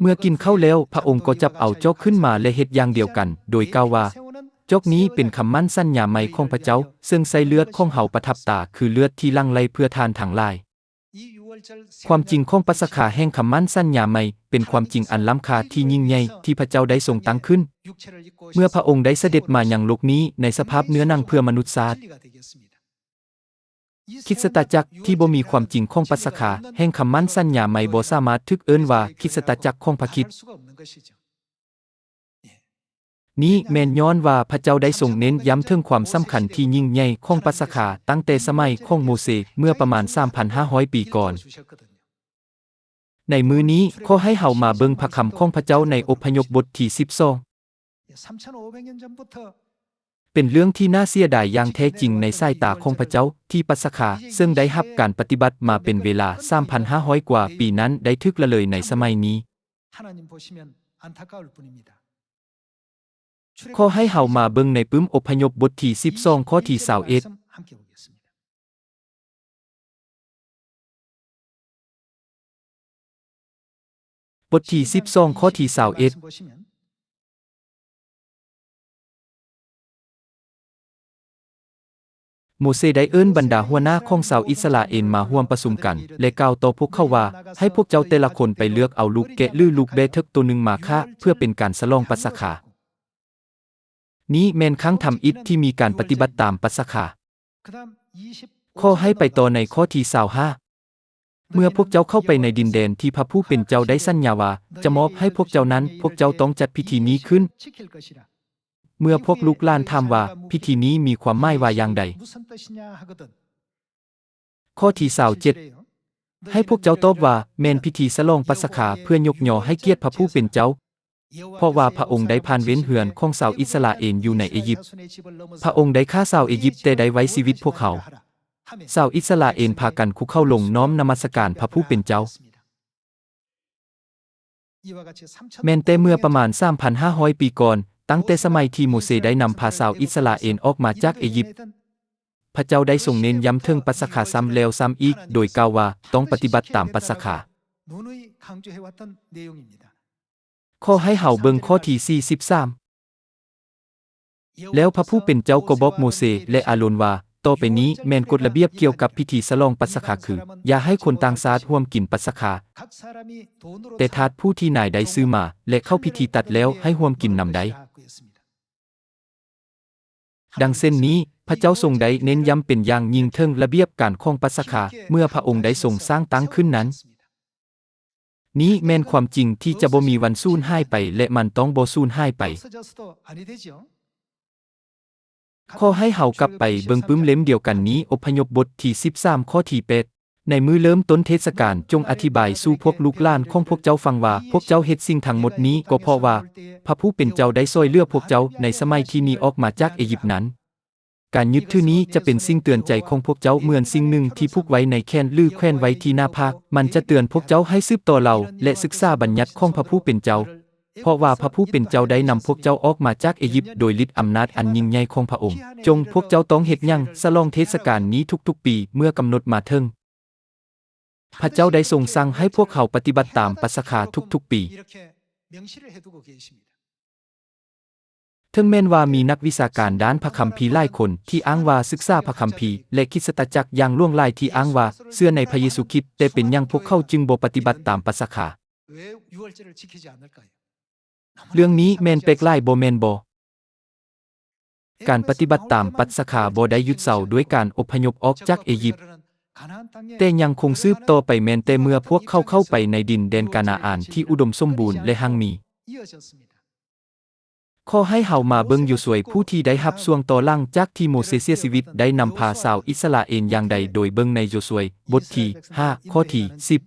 ເມື່ອກິນເຂົ້າແລ້ວ, ພະອົງກໍຈັບເອົາຈອກຂຶ້ນມາ ແລະ ເຮັດຢ່າງດຽວກັນ, ໂດຍກ່າວວ່າ, ຈອກນີ້ເປັນຄຳໝັ້ນສັນຍາໃໝ່ຂອງພະເຈົ້າ, ເຊິ່ງໃສ່ເລືອດຂອງເຮົາປະທັບຕາ, ຄືເລືອດທີ່ຫຼັ່ງໄຫຼເພື່ອທ່ານທັງຫຼາຍ. ຄວາມຈິງຂອງປັດສະຄາແຫ່ງຄຳໝັ້ນສັນຍາໃໝ່ ເປັນຄວາມຈິງອັນລ້ຳຄ່າທີ່ຍິ່ງໃຫຍ່ທີ່ພະເຈົ້າໄດ້ຊົງຕັ້ງຂຶ້ນ, ເມື່ອພະອົງໄດ້ສະເດັດມາຍັງໂລກນີ້ໃນສະພາບເນື້ອໜັງເພື່ອມະນຸດຊາດ. ຄຣິສຕະຈັກທີ່ບໍ່ມີຄວາມຈິງຂອງປັດສະຄາແຫ່ງຄຳໝັ້ນສັນຍາໃໝ່ ບໍ່ສາມາດຖືກເອີ້ນວ່າຄຣິສຕະຈັກຂອງພະຄຣິດ. ນີ້ແມ່ນຍ້ອນວ່າພະເຈົ້າໄດ້ຊົງເນັ້ນຢ້ຳເຖິງຄວາມສຳຄັນທີ່ຍິ່ງໃຫຍ່ຂອງປັດສະຄາຕັ້ງແຕ່ສະໄໝຂອງໂມເຊເມື່ອປະມານສາມພັນຫ້າຮ້ອຍປີກ່ອນ. ໃນມື້ນີ້, ຂໍໃຫ້ເຮົາມາເບິ່ງພະຄຳຂອງພະເຈົ້າໃນອົບພະຍົບບົດທີສິບສອງ. ເປັນເລື່ອງທີ່ໜ້າເສຍດາຍຢ່າງແທ້ຈິງໃນສາຍຕາຂອງພະເຈົ້າ ທີ່ປັດສະຄາເຊິ່ງໄດ້ຮັບການປະຕິບັດມາເປັນເວລາສາມພັນຫ້າຮ້ອຍກວ່າປີນັ້ນໄດ້ຖືກລະເລີຍໃນສະໄໝນີ້. ຂໍໃຫ້ເຮົາມາເບິ່ງໃນປຶ້ມອົບພະຍົບບົດທີສິບສອງ ຂໍ້ທີຊາວເອັດ. ບົດທີສິບສອງ ຂໍ້ທີຊາວເອັດ. ໂມເຊໄດ້ເອີ້ນບັນດາຫົວໜ້າຂອງຊາວອິດສະຣາເອນມາຮ່ວມປະຊຸມກັນ ແລະ ກ່າວຕໍ່ພວກເຂົາວ່າ, ໃຫ້ພວກເຈົ້າແຕ່ລະຄົນໄປເລືອກເອົາລູກແກະ ຫຼື ລູກແບເຖິກໂຕໜຶ່ງມາຂ້າ ເພື່ອເປັນການສະຫຼອງປັດສະຄາ. ນີ້ແມ່ນຄັ້ງທຳອິດທີ່ມີການປະຕິບັດຕາມປັດສະຄາ. ຂໍໃຫ້ໄປຕໍ່ໃນຂໍ້ທີຊາວຫ້າ. ເມື່ອພວກເຈົ້າເຂົ້າໄປໃນດິນແດນທີ່ພະຜູ້ເປັນເຈົ້າໄດ້ສັນຍາວ່າຈະມອບໃຫ້ພວກເຈົ້ານັ້ນ, ພວກເຈົ້າຕ້ອງຈັດພິທີນີ້ຂຶ້ນ. ເມື່ອພວກລູກຫຼານຖາມວ່າ, ພິທີນີ້ມີຄວາມໝາຍວ່າຢ່າງໃດ? ຂໍ້ທີຊາວເຈັດ. ໃຫ້ພວກເຈົ້າຕອບວ່າ, ແມ່ນພິທີສະຫຼອງປັດສະຄາເພື່ອຍົກຍໍໃຫ້ກຽດພະຜູ້ເປັນເຈົ້າ, ເພາະວ່າພະອົງໄດ້ຜ່ານເວັນເຮືອນຂອງຊາວອິດສະຣາເອນຢູ່ໃນເອຢິບ. ພະອົງໄດ້ຂ້າຊາວເອຢິບ, ແຕ່ໄດ້ໄວ້ຊີວິດພວກເຮົາ. ຊາວອິດສະຣາເອນພາກັນຄຸກເຂົ່າລົງນ້ອມນະມັດສະການພະຜູ້ເປັນເຈົ້າ. ແມ່ນແຕ່ເມື່ອປະມານສາມພັນຫ້າຮ້ອຍປີກ່ອນ, ຕັ້ງແຕ່ສະໄໝທີ່ໂມເຊໄດ້ນຳພາຊາວອິດສະຣາເອນອອກມາຈາກເອຢິບ, ພະເຈົ້າໄດ້ຊົງເນັ້ນຢ້ຳເຖິງປັດສະຄາຊ້ຳແລ້ວຊ້ຳອີກ, ໂດຍກ່າວວ່າຕ້ອງປະຕິບັດຕາມປັດສະຄາ. ຂໍໃຫ້ເຮົາເບິ່ງຂໍ້ທີສີ່ສິບສາມ. ແລ້ວພະຜູ້ເປັນເຈົ້າກໍບອກໂມເຊ ແລະ ອາໂລນວ່າ, ຕໍ່ໄປນີ້ແມ່ນກົດລະບຽບກ່ຽວກັບພິທີສະຫຼອງປັດສະຄາ ຄື, ຢ່າໃຫ້ຄົນຕ່າງຊາດຮ່ວມກິນປັດສະຄາ, ແຕ່ທາດຜູ້ທີ່ນາຍໄດ້ຊື້ມາ ແລະ ເຂົ້າພິທີຕັດແລ້ວໃຫ້ຮ່ວມກິນນຳໄດ້. ດັ່ງເຊັ່ນນີ້, ພະເຈົ້າຊົງໄດ້ເນັ້ນຢ້ຳເປັນຢ່າງຍິ່ງເຖິງລະບຽບການຂອງປັດສະຄາ ເມື່ອພະອົງໄດ້ຊົງສ້າງຕັ້ງຂຶ້ນນັ້ນ. ນີ້ແມ່ນຄວາມຈິງທີ່ຈະບໍ່ມີວັນສູນຫາຍໄປ ແລະ ມັນຕ້ອງບໍ່ສູນຫາຍໄປ. ຂໍໃຫ້ເຮົາກັບໄປເບິ່ງປຶ້ມເຫຼັ້ມດຽວກັນນີ້, ອົບພະຍົບບົດທີສິບສາມ ຂໍ້ທີແປດ. ໃນມື້ເລີ່ມຕົ້ນເທດສະການ, ຈົ່ງອະທິບາຍສູ່ພວກລູກຫຼານຂອງພວກເຈົ້າຟັງວ່າ, ພວກເຈົ້າເຮັດສິ່ງທັງໝົດນີ້ກໍເພາະວ່າ ພະຜູ້ເປັນເຈົ້າໄດ້ຊ່ອຍເຫຼືອພວກເຈົ້າໃນສະໄໝທີ່ໜີອອກມາຈາກເອຢິບນັ້ນ. ການຍຶດຖືນີ້ຈະເປັນສິ່ງເຕືອນໃຈຂອງພວກເຈົ້າເໝືອນສິ່ງໜຶ່ງທີ່ຜູກໄວ້ໃນແຂນ ຫຼື ແຂວນໄວ້ທີ່ໜ້າຜາກ. ມັນຈະເຕືອນພວກເຈົ້າໃຫ້ສືບຕໍ່ເລົ່າ ແລະ ສຶກສາບັນຍັດຂອງພະຜູ້ເປັນເຈົ້າ, ເພາະວ່າພະຜູ້ເປັນເຈົ້າໄດ້ນຳພວກເຈົ້າອອກມາຈາກເອຢິບໂດຍລິດອຳນາດອັນຍິ່ງໃຫຍ່ຂອງພະອົງ. ຈົ່ງພວກເຈົ້າຕ້ອງເຮັດຫຍັງ? ສະຫຼອງເທດສະການນີ້ທຸກໆປີເມື່ອກຳນົດມາເຖິງ. ພະເຈົ້າໄດ້ຊົງສັ່ງໃຫ້ພວກເຮົາປະຕິບັດຕາມປັດສະຄາທຸກໆປີ. ເຖິງແມ່ນວ່າມີນັກວິຊາການດ້ານພະຄຳພີຫຼາຍຄົນທີ່ອ້າງວ່າສຶກສາພະຄຳພີ ແລະ ຄຣິສຕະຈັກຢ່າງຫຼວງຫຼາຍທີ່ອ້າງວ່າເຊື່ອໃນພະເຢຊູຄຣິດ, ແຕ່ເປັນຫຍັງພວກເຂົາຈຶ່ງບໍ່ປະຕິບັດຕາມປັດສະຄາ? ເລື່ອງນີ້ແມ່ນແປກຫຼາຍບໍ່ແມ່ນບໍ? ການປະຕິບັດຕາມປັດສະຄາບໍ່ໄດ້ຢຸດເຊົາດ້ວຍການອົບພະຍົບອອກຈາກເອຢິບ, ແຕ່ຍັງຄົງສືບຕໍ່ໄປແມ່ນແຕ່ເມື່ອພວກເຂົາເຂົ້າໄປໃນດິນແດນການາອານທີ່ອຸດົມສົມບູນ ແລະ ຮັ່ງມີ. ຂໍໃຫ້ເຮົາມາເບິ່ງໂຢຊວຍຜູ້ທີ່ໄດ້ຮັບຊ່ວງຕໍ່ຫຼັງຈາກທີ່ໂມເຊເສຍຊີວິດໄດ້ນຳພາຊາວອິດສະຣາເອນຢ່າງໃດ ໂດຍເບິ່ງໃນໂຢຊວຍບົດທີຫ້າ ຂໍ້ທີສິບ.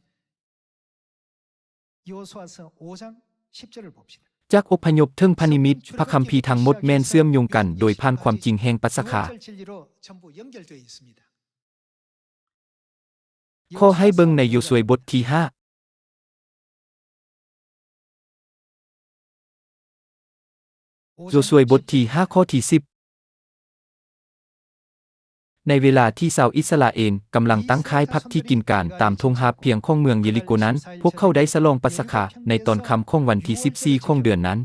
ຈາກອົບພະຍົບເຖິງພະນິມິດ, ພະຄຳພີທັງໝົດແມ່ນເຊື່ອມໂຍງກັນໂດຍຜ່ານຄວາມຈິງແຫ່ງປັດສະຄາ. ຂໍໃຫ້ເບິ່ງໃນໂຢຊວຍບົດທີຫ້າ. ໂຢຊວຍບົດທີຫ້າ ຂໍ້ທີສິບ. ໃນເວລາທີ່ຊາວອິດສະຣາເອນກຳລັງຕັ້ງຄ້າຍພັກທີ່ກິນການຕາມທົ່ງຮາບພຽງຂອງເມືອງເຢລິໂກນັ້ນ, ພວກເຂົາໄດ້ສະຫຼອງປັດສະຄາໃນຕອນຄ່ຳຂອງວັນທີສິບສີ່ຂອງເດືອນນັ້ນ.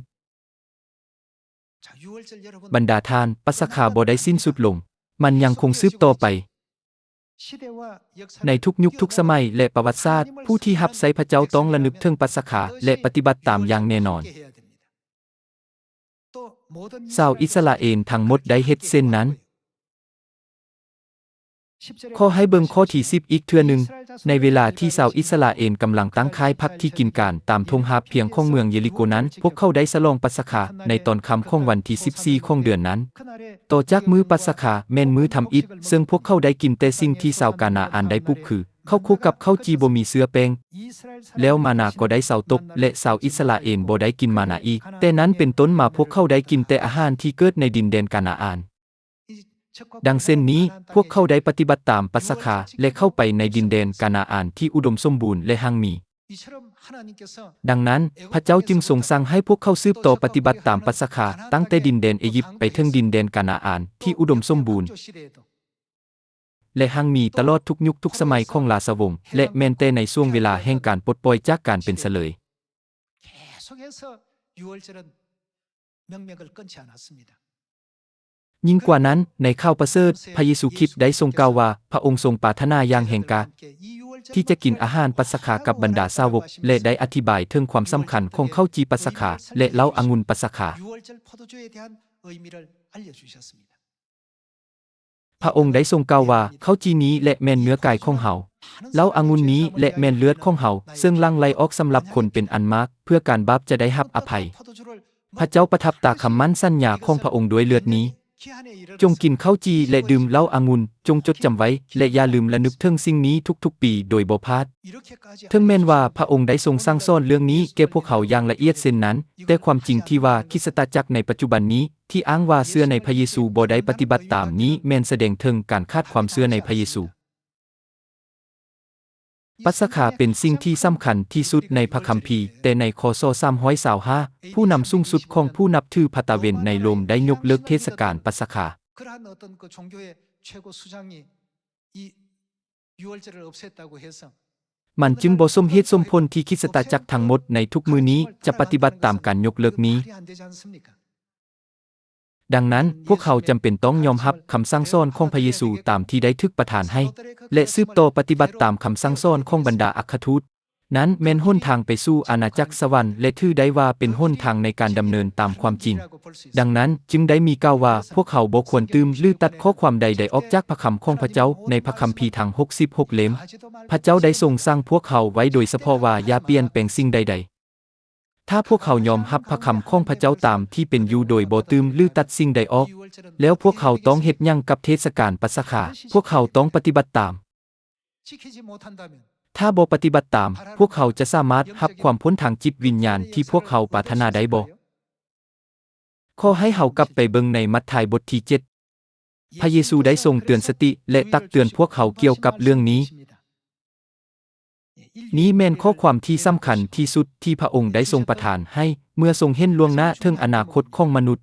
ບັນດາທ່ານ, ປັດສະຄາບໍ່ໄດ້ສິ້ນສຸດລົງ, ມັນຍັງຄົງສືບຕໍ່ໄປ. ໃນທຸກຍຸກທຸກສະໄໝ ແລະ ປະຫວັດສາດ, ຜູ້ທີ່ຮັບໃຊ້ພະເຈົ້າຕ້ອງລະນຶກເຖິງປັດສະຄາ ແລະ ປະຕິບັດຕາມຢ່າງແນ່ນອນ. ຊາວອິດສະຣາເອນທັງໝົດໄດ້ເຮັດເຊັ່ນນັ້ນ. ຂໍໃຫ້ເບິ່ງຂໍ້ທີສິບອີກເທື່ອໜຶ່ງ. ໃນເວລາທີ່ຊາວອິດສະຣາເອນກຳລັງຕັ້ງຄ້າຍຜັກທີ່ກິນການຕາມທົ່ງຮາບພຽງຂອງເມືອງເຢລິໂກນັ້ນ, ພວກເຂົາໄດ້ສະຫຼອງປັດສະຄາໃນຕອນຄ່ຳຂອງວັນທີສິບສີ່ຂອງເດືອນນັ້ນ. ຕໍ່ຈາກມື້ປັດສະຄາແມ່ນມື້ທຳອິດ, ເຊິ່ງພວກເຂົາໄດ້ກິນແຕ່ສິ່ງທີ່ຊາວການາອານໄດ້ປູກ ຄື ເຂົ້າໂຄກັບເຂົ້າຈີ່ບໍ່ມີເຊື້ອແປ້ງ, ແລ້ວມານາກໍໄດ້ເຊົາຕົກ ແລະ ຊາວອິດສະຣາເອນບໍ່ໄດ້ກິນມານາອີກ. ແຕ່ນັ້ນເປັນຕົ້ນມາພວກເຂົາໄດ້ກິນແຕ່ອາຫານທີ່ເກີດໃນດິນແດນການາອານ. ດັ່ງເຊັ່ນນີ້, ພວກເຂົາໄດ້ປະຕິບັດຕາມປັດສະຄາ ແລະ ເຂົ້າໄປໃນດິນແດນການາອານທີ່ອຸດົມສົມບູນ ແລະ ຮັ່ງມີ. ດັ່ງນັ້ນ, ພະເຈົ້າຈຶ່ງຊົງສັ່ງໃຫ້ພວກເຂົາສືບຕໍ່ປະຕິບັດຕາມປັດສະຄາ, ຕັ້ງແຕ່ດິນແດນເອຢິບໄປເຖິງດິນແດນການາອານທີ່ອຸດົມສົມບູນ ແລະ ຮັ່ງມີຕະຫຼອດທຸກຍຸກທຸກສະໄໝຂອງລາຊະວົງ, ແລະ ແມ່ນແຕ່ໃນຊ່ວງເວລາແຫ່ງການປົດປ່ອຍຈາກການເປັນສະເລີຍ. 계속해서 유월절은 명맥을 끊지 않았습니다. ຍິ່ງກວ່ານັ້ນ, ໃນຂ່າວປະເສີດ, ພະເຢຊູຄຣິດໄດ້ຊົງກ່າວວ່າ ພະອົງຊົງປາດຖະໜາຢ່າງແຮງກ້າທີ່ຈະກິນອາຫານປັດສະຄາກັບບັນດາສາວົກ ແລະ ໄດ້ອະທິບາຍເຖິງຄວາມສຳຄັນຂອງເຂົ້າຈີ່ປັດສະຄາ ແລະ ເຫຼົ້າອະງຸ່ນປັດສະຄາ. ພະອົງໄດ້ຊົງກ່າວວ່າ, ເຂົ້າຈີ່ນີ້ແຫຼະແມ່ນເນື້ອກາຍຂອງເຮົາ, ເຫຼົ້າອະງຸ່ນນີ້ແຫຼະແມ່ນເລືອດຂອງເຮົາ, ເຊິ່ງຫຼັ່ງໄຫຼອອກສຳລັບຄົນເປັນອັນມາກ, ເພື່ອການບາບຈະໄດ້ຮັບອະໄພ. ພະເຈົ້າປະທັບຕາຄຳໝັ້ນສັນຍາຂອງພະອົງດ້ວຍເລືອດນີ້. ຈົ່ງກິນເຂົ້າຈີ່ ແລະ ດື່ມເຫຼົ້າອະງຸ່ນ, ຈົ່ງຈົດຈຳໄວ້ ແລະ ຢ່າລືມລະນຶກເຖິງສິ່ງນີ້ທຸກໆປີໂດຍບໍ່ພາດ. ເຖິງແມ່ນວ່າພະອົງໄດ້ຊົງສັ່ງສອນເລື່ອງນີ້ແກ່ພວກເຮົາຢ່າງລະອຽດເຊັ່ນນັ້ນ, ແຕ່ຄວາມຈິງທີ່ວ່າຄຣິສຕະຈັກໃນປັດຈຸບັນນີ້ ທີ່ອ້າງວ່າເຊື່ອໃນພະເຢຊູ ບໍ່ໄດ້ປະຕິບັດຕາມນີ້ ແມ່ນສະແດງເຖິງການຂາດຄວາມເຊື່ອໃນພະເຢຊູ. ປັດສະຄາເປັນສິ່ງທີ່ສຳຄັນທີ່ສຸດໃນພະຄຳພີ, ແຕ່ໃນ ຄ.ສ. ສາມຮ້ອຍຊາວຫ້າ ຜູ້ນຳສູງສຸດຂອງຜູ້ນັບຖືພະຕາເວັນໃນໂຣມໄດ້ຍົກເລີກເທດສະການປັດສະຄາ. 이 유월절을 없앴다고 해서 ມັນຈຶ່ງບໍ່ສົມເຫດສົມຜົນທີ່ຄຣິສຕະຈັກທັງໝົດໃນທຸກມື້ນີ້ຈະປະຕິບັດຕາມການຍົກເລີກນີ້. ດັ່ງນັ້ນ, ພວກເຮົາຈຳເປັນຕ້ອງຍອມຮັບຄຳສັ່ງສອນຂອງພະເຢຊູຕາມທີ່ໄດ້ຖືກປະທານໃຫ້ ແລະ ສືບຕໍ່ປະຕິບັດຕາມຄຳສັ່ງສອນຂອງບັນດາອັກຄະທູດ. ນັ້ນແມ່ນຫົນທາງໄປສູ່ອານາຈັກສະຫວັນ ແລະ ຖືໄດ້ວ່າເປັນຫົນທາງໃນການດຳເນີນຕາມຄວາມຈິງ. ດັ່ງນັ້ນຈຶ່ງໄດ້ມີກ່າວວ່າ, ພວກເຮົາບໍ່ຄວນຕື່ມ ຫຼື ຕັດຂໍ້ຄວາມໃດໆອອກຈາກພະຄຳຂອງພະເຈົ້າ ໃນພະຄຳພີທັງຫົກສິບຫົກເຫຼັ້ມ. ພະເຈົ້າໄດ້ຊົງສັ່ງພວກເຮົາໄວ້ໂດຍສະເພາະວ່າ ຢ່າປ່ຽນແປງສິ່ງໃດໆ. ຖ້າພວກເຮົາຍອມຮັບພະຄຳຂອງພະເຈົ້າຕາມທີ່ເປັນຢູ່ໂດຍບໍ່ຕື່ມ ຫຼື ຕັດສິ່ງໃດອອກ, ແລ້ວພວກເຮົາຕ້ອງເຮັດຫຍັງກັບເທດສະການປັດສະຄາ? ພວກເຮົາຕ້ອງປະຕິບັດຕາມ. ຖ້າບໍ່ປະຕິບັດຕາມ, ພວກເຮົາຈະສາມາດຮັບຄວາມພົ້ນທາງຈິດວິນຍານທີ່ພວກເຮົາປາດຖະໜາໄດ້ບໍ່? ຂໍໃຫ້ເຮົາກັບໄປເບິ່ງໃນມັດທາຍບົດທີເຈັດ. ພະເຢຊູໄດ້ຊົງເຕືອນສະຕິ ແລະ ຕັກເຕືອນພວກເຮົາກ່ຽວກັບເລື່ອງນີ້. ນີ້ແມ່ນຂໍ້ຄວາມທີ່ສຳຄັນທີ່ສຸດທີ່ພະອົງໄດ້ຊົງປະທານໃຫ້ ເມື່ອຊົງເຫັນລ່ວງໜ້າເຖິງອະນາຄົດຂອງມະນຸດ.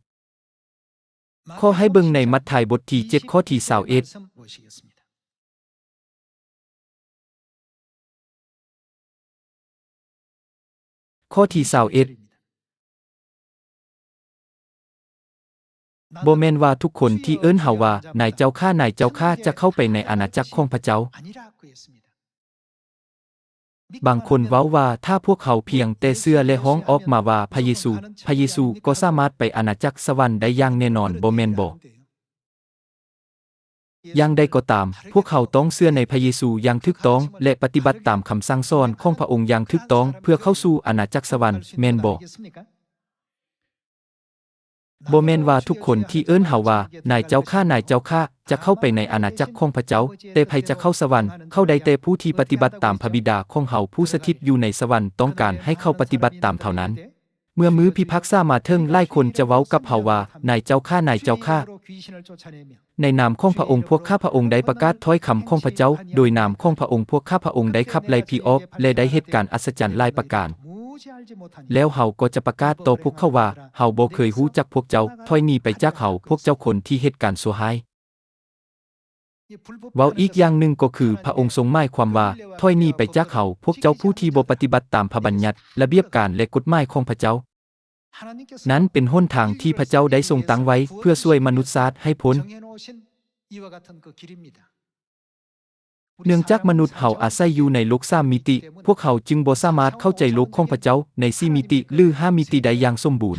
ຂໍໃຫ້ເບິ່ງໃນມັດທາຍບົດທີເຈັດ ຂໍ້ທີຊາວເອັດ. ຂໍ້ທີຊາວເອັດ. ບໍ່ແມ່ນວ່າທຸກຄົນທີ່ເອີ້ນເຮົາວ່າ ນາຍເຈົ້າຂ້າ, ນາຍເຈົ້າຂ້າ ຈະເຂົ້າໄປໃນອານາຈັກຂອງພະເຈົ້າ. ບາງຄົນເວົ້າວ່າ ຖ້າພວກເຮົາພຽງແຕ່ເຊື່ອ ແລະ ຮ້ອງອອກມາວ່າ ພະເຢຊູ, ພະເຢຊູ ກໍສາມາດໄປອານາຈັກສະຫວັນໄດ້ຢ່າງແນ່ນອນ, ບໍ່ແມ່ນບໍ? ຢ່າງໃດກໍຕາມ, ພວກເຮົາຕ້ອງເຊື່ອໃນພະເຢຊູຢ່າງຖືກຕ້ອງ ແລະ ປະຕິບັດຕາມຄຳສັ່ງສອນຂອງພະອົງຢ່າງຖືກຕ້ອງ ເພື່ອເຂົ້າສູ່ອານາຈັກສະຫວັນ, ແມ່ນບໍ່? ບໍ່ແມ່ນວ່າທຸກຄົນທີ່ເອີ້ນເຮົາວ່າ ນາຍເຈົ້າຂ້າ, ນາຍເຈົ້າຂ້າ ຈະເຂົ້າໄປໃນອານາຈັກຂອງພະເຈົ້າ, ແຕ່ໃຜຈະເຂົ້າສະຫວັນ? ເຂົ້າໄດ້ແຕ່ຜູ້ທີ່ປະຕິບັດຕາມພະບິດາຂອງເຮົາຜູ້ສະຖິດຢູ່ໃນສະຫວັນຕ້ອງການໃຫ້ເຂົາປະຕິບັດຕາມເທົ່ານັ້ນ. ເມື່ອມື້ພິພາກສາມາເຖິງ, ຫຼາຍຄົນຈະເວົ້າກັບເຮົາວ່າ, ນາຍເຈົ້າຂ້າ, ນາຍເຈົ້າຂ້າ, ໃນນາມຂອງພະອົງພວກຂ້າພະອົງໄດ້ປະກາດຖ້ອຍຄຳຂອງພະເຈົ້າ, ໂດຍນາມຂອງພະອົງພວກຂ້າພະອົງໄດ້ຂັບໄລ່ຜີອອກ ແລະ ໄດ້ເຮັດການອັດສະຈັນຫຼາຍປະການ. ແລ້ວເຮົາກໍຈະປະກາດຕໍ່ພວກເຂົາວ່າ, ເຮົາບໍ່ເຄີຍຮູ້ຈັກພວກເຈົ້າ, ຖອຍໜີໄປຈາກເຮົາ, ພວກເຈົ້າຄົນທີ່ເຮັດການຊົ່ວຮ້າຍ. ເວົ້າອີກຢ່າງໜຶ່ງກໍຄື ພະອົງຊົງໝາຍຄວາມວ່າ, ຖອຍໜີໄປຈາກເຮົາ, ພວກເຈົ້າຜູ້ທີ່ບໍ່ປະຕິບັດຕາມພະບັນຍັດ, ລະບຽບການ ແລະ ກົດໝາຍຂອງພະເຈົ້າ. ນັ້ນເປັນຫົນທາງທີ່ພະເຈົ້າໄດ້ຊົງຕັ້ງໄວ້ເພື່ອຊ່ວຍມະນຸດຊາດໃຫ້ພົ້ນ. ເນື່ອງຈາກມະນຸດເຮົາອາໄສຢູ່ໃນໂລກສາມມິຕິ, ພວກເຮົາຈຶ່ງບໍ່ສາມາດເຂົ້າໃຈໂລກຂອງພະເຈົ້າໃນສີ່ມິຕິ ຫຼື ຫ້າມິຕິໄດ້ຢ່າງສົມບູນ.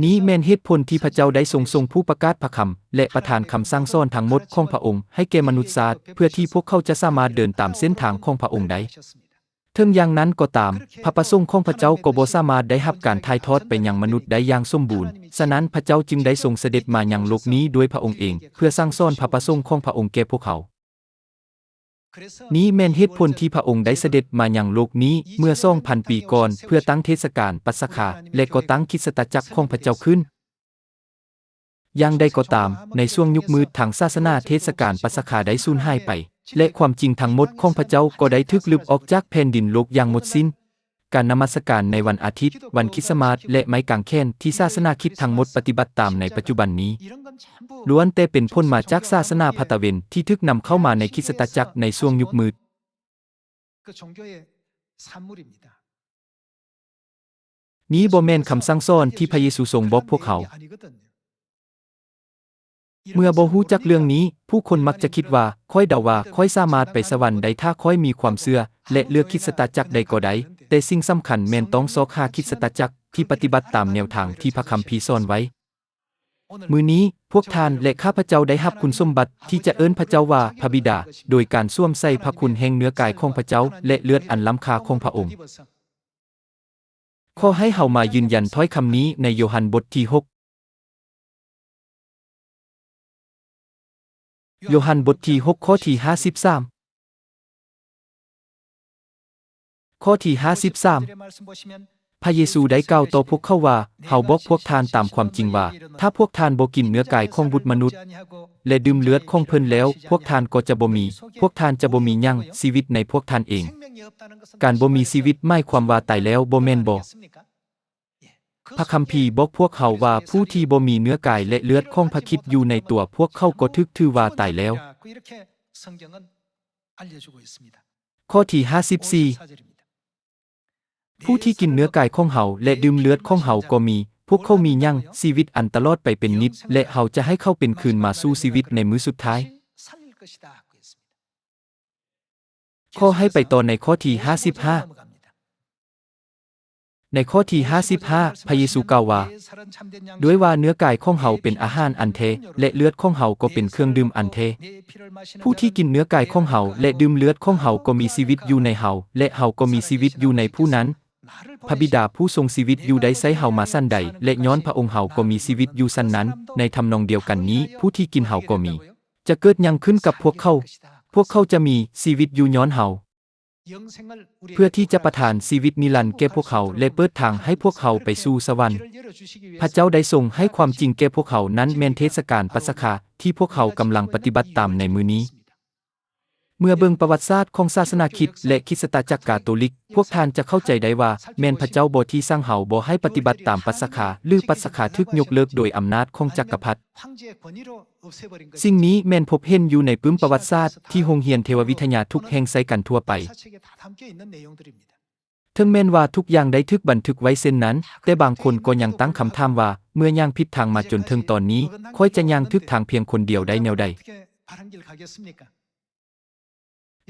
ນີ້ແມ່ນເຫດຜົນທີ່ພະເຈົ້າໄດ້ຊົງສົ່ງຜູ້ປະກາດພະຄຳ ແລະ ປະທານຄຳສັ່ງສອນທັງໝົດຂອງພະອົງໃຫ້ແກ່ມະນຸດຊາດ ເພື່ອທີ່ພວກເຂົາຈະສາມາດເດີນຕາມເສັ້ນທາງຂອງພະອົງໄດ້. ເຖິງຢ່າງນັ້ນກໍຕາມ, ພະປະສົງຂອງພະເຈົ້າກໍບໍ່ສາມາດໄດ້ຮັບການຖ່າຍທອດໄປຍັງມະນຸດໄດ້ຢ່າງສົມບູນ. ສະນັ້ນ, ພະເຈົ້າຈຶ່ງໄດ້ຊົງສະເດັດມາຍັງໂລກນີ້ດ້ວຍພະອົງເອງ, ເພື່ອສັ່ງສອນພະປະສົງຂອງພະອົງແກ່ພວກເຮົາ. ນີ້ແມ່ນເຫດຜົນທີ່ພະອົງໄດ້ສະເດັດມາຍັງໂລກນີ້ເມື່ອສອງພັນປີກ່ອນ ເພື່ອຕັ້ງເທດສະການປັດສະຄາ ແລະ ກໍ່ຕັ້ງຄຣິສຕະຈັກຂອງພະເຈົ້າຂຶ້ນ. ຢ່າງໃດກໍຕາມ, ໃນຊ່ວງຍຸກມືດທາງສາສະໜາ, ເທດສະການປັດສະຄາໄດ້ສູນຫາຍໄປ ແລະ ຄວາມຈິງທັງໝົດຂອງພະເຈົ້າກໍໄດ້ຖືກລຶບອອກຈາກແຜ່ນດິນໂລກຢ່າງໝົດສິ້ນ. ການນະມັດສະການໃນວັນອາທິດ, ວັນຄຣິດສະມາດ ແລະ ໄມ້ກາງແຂນທີ່ສາສະໜາຄຣິດທັງໝົດປະຕິບັດຕາມໃນປັດຈຸບັນນີ້, ລ້ວນແຕ່ເປັນຜົນມາຈາກສາສະໜາພາຕາເວັນທີ່ຖືກນຳເຂົ້າມາໃນຄຣິສຕະຈັກໃນຊ່ວງຍຸກມືດ. ນີ້ບໍ່ແມ່ນຄຳສັ່ງສອນທີ່ພະເຢຊູຊົງບອກພວກເຮົາ. ເມື່ອບໍ່ຮູ້ຈັກເລື່ອງນີ້, ຜູ້ຄົນມັກຈະຄິດວ່າ, ຂ້ອຍເດົາວ່າ ຂ້ອຍສາມາດໄປສະຫວັນໄດ້ຖ້າຂ້ອຍມີຄວາມເຊື່ອ ແລະ ເລືອກຄຣິສຕະຈັກໃດກໍໄດ້, ແຕ່ສິ່ງສຳຄັນແມ່ນຕ້ອງຊອກຫາຄຣິສຕະຈັກທີ່ປະຕິບັດຕາມແນວທາງທີ່ພະຄຳພີສອນໄວ້. ມື້ນີ້, ພວກທ່ານ ແລະ ຂ້າພະເຈົ້າໄດ້ຮັບຄຸນສົມບັດທີ່ຈະເອີ້ນພະເຈົ້າວ່າພະບິດາ, ໂດຍການສວມໃສ່ພະຄຸນແຫ່ງເນື້ອກາຍຂອງພະເຈົ້າ ແລະ ເລືອດອັນລ້ຳຄ່າຂອງພະອົງ. ຂໍໃຫ້ເຮົາມາຢືນຢັນຖ້ອຍຄຳນີ້ໃນໂຍຮັນບົດທີຫົກ. ໂຍຮັນບົດທີຫົກ ຂໍ້ທີຫ້າສິບສາມ. ຂໍ້ທີຫ້າສິບສາມ, ພະເຢຊູໄດ້ກ່າວຕໍ່ພວກເຂົາວ່າ, ເຮົາບອກພວກທ່ານຕາມຄວາມຈິງວ່າ, ຖ້າພວກທ່ານບໍ່ກິນເນື້ອກາຍຂອງບຸດມະນຸດ ແລະ ດື່ມເລືອດຂອງເພິ່ນແລ້ວ, ພວກທ່ານກໍຈະບໍ່ມີ, ພວກທ່ານຈະບໍ່ມີຫຍັງ, ຊີວິດໃນພວກທ່ານເອງ. ການບໍ່ມີຊີວິດໝາຍຄວາມວ່າຕາຍແລ້ວ, ບໍ່ແມ່ນບໍ? ພະຄຳພີບອກພວກເຮົາວ່າ ຜູ້ທີ່ບໍ່ມີເນື້ອກາຍ ແລະ ເລືອດຂອງພະຄຣິດຢູ່ໃນຕົວພວກເຂົາກໍຖືກຖືວ່າຕາຍແລ້ວ. ຂໍ້ທີຫ້າສິບສີ່, ຜູ້ທີ່ກິນເນື້ອກາຍຂອງເຮົາ ແລະ ດື່ມເລືອດຂອງເຮົາກໍມີ, ພວກເຂົາມີຫຍັງ? ຊີວິດອັນຕະຫຼອດໄປເປັນນິດ, ແລະ ເຮົາຈະໃຫ້ເຂົາເປັນຄືນມາສູ່ຊີວິດໃນມື້ສຸດທ້າຍ. ຂໍໃຫ້ໄປຕໍ່ໃນຂໍ້ທີຫ້າສິບຫ້າ. ໃນຂໍ້ທີຫ້າສິບຫ້າ ພະເຢຊູກ່າວວ່າ, ດ້ວຍວ່າເນື້ອກາຍຂອງເຮົາເປັນອາຫານອັນແທ້ ແລະ ເລືອດຂອງເຮົາກໍເປັນເຄື່ອງດື່ມອັນແທ້. ຜູ້ທີ່ກິນເນື້ອກາຍຂອງເຮົາ ແລະ ດື່ມເລືອດຂອງເຮົາກໍມີຊີວິດຢູ່ໃນເຮົາ ແລະ ເຮົາກໍມີຊີວິດຢູ່ໃນຜູ້ນັ້ນ. ພະບິດາຜູ້ຊົງຊີວິດຢູ່ໄດ້ໃຊ້ເຮົາມາຊັ້ນໃດ ແລະ ຍ້ອນພະອົງເຮົາກໍມີຊີວິດຢູ່ຊັ້ນນັ້ນ. ໃນທຳນອງດຽວກັນນີ້, ຜູ້ທີ່ກິນເຮົາກໍມີ ຈະເກີດຫຍັງຂຶ້ນກັບພວກເຂົາ? ພວກເຂົາຈະມີຊີວິດຢູ່ຍ້ອນເຮົາ, ເພື່ອທີ່ຈະປະທານຊີວິດນິລັນແກ່ພວກເຮົາ ແລະ ເປີດທາງໃຫ້ພວກເຮົາໄປສູ່ສະຫວັນ. ພະເຈົ້າໄດ້ຊົງໃຫ້ຄວາມຈິງແກ່ພວກເຮົາ, ນັ້ນແມ່ນເທດສະການປັດສະຄາທີ່ພວກເຮົາກຳລັງປະຕິບັດຕາມໃນມື້ນີ້. ເມື່ອເບິ່ງປະຫວັດສາດຂອງສາສະໜາຄຣິດ ແລະ ຄຣິສຕະຈັກກາໂຕລິກ, ພວກທ່ານຈະເຂົ້າໃຈໄດ້ວ່າ ແມ່ນພະເຈົ້າບໍ່ທີ່ສັ່ງເຮົາບໍ່ໃຫ້ປະຕິບັດຕາມປັດສະຄາ ຫຼື ປັດສະຄາຖືກຍົກເລີກໂດຍອຳນາດຂອງຈັກກະພັດ. ສິ່ງນີ້ແມ່ນພົບເຫັນຢູ່ໃນປຶ້ມປະຫວັດສາດທີ່ໂຮງຮຽນເທວະວິທະຍາທຸກແຫ່ງໃຊ້ກັນທົ່ວໄປ. ເຖິງແມ່ນວ່າທຸກຢ່າງໄດ້ຖືກບັນທຶກໄວ້ເຊັ່ນນັ້ນ, ແຕ່ບາງຄົນກໍຍັງຕັ້ງຄຳຖາມວ່າ, ເມື່ອຍ່າງຜິດທາງມາຈົນເຖິງຕອນນີ້, ຂ້ອຍຈະຍ່າງຖືກທາງພຽງຄົນດຽວໄດ້ແນວໃດ?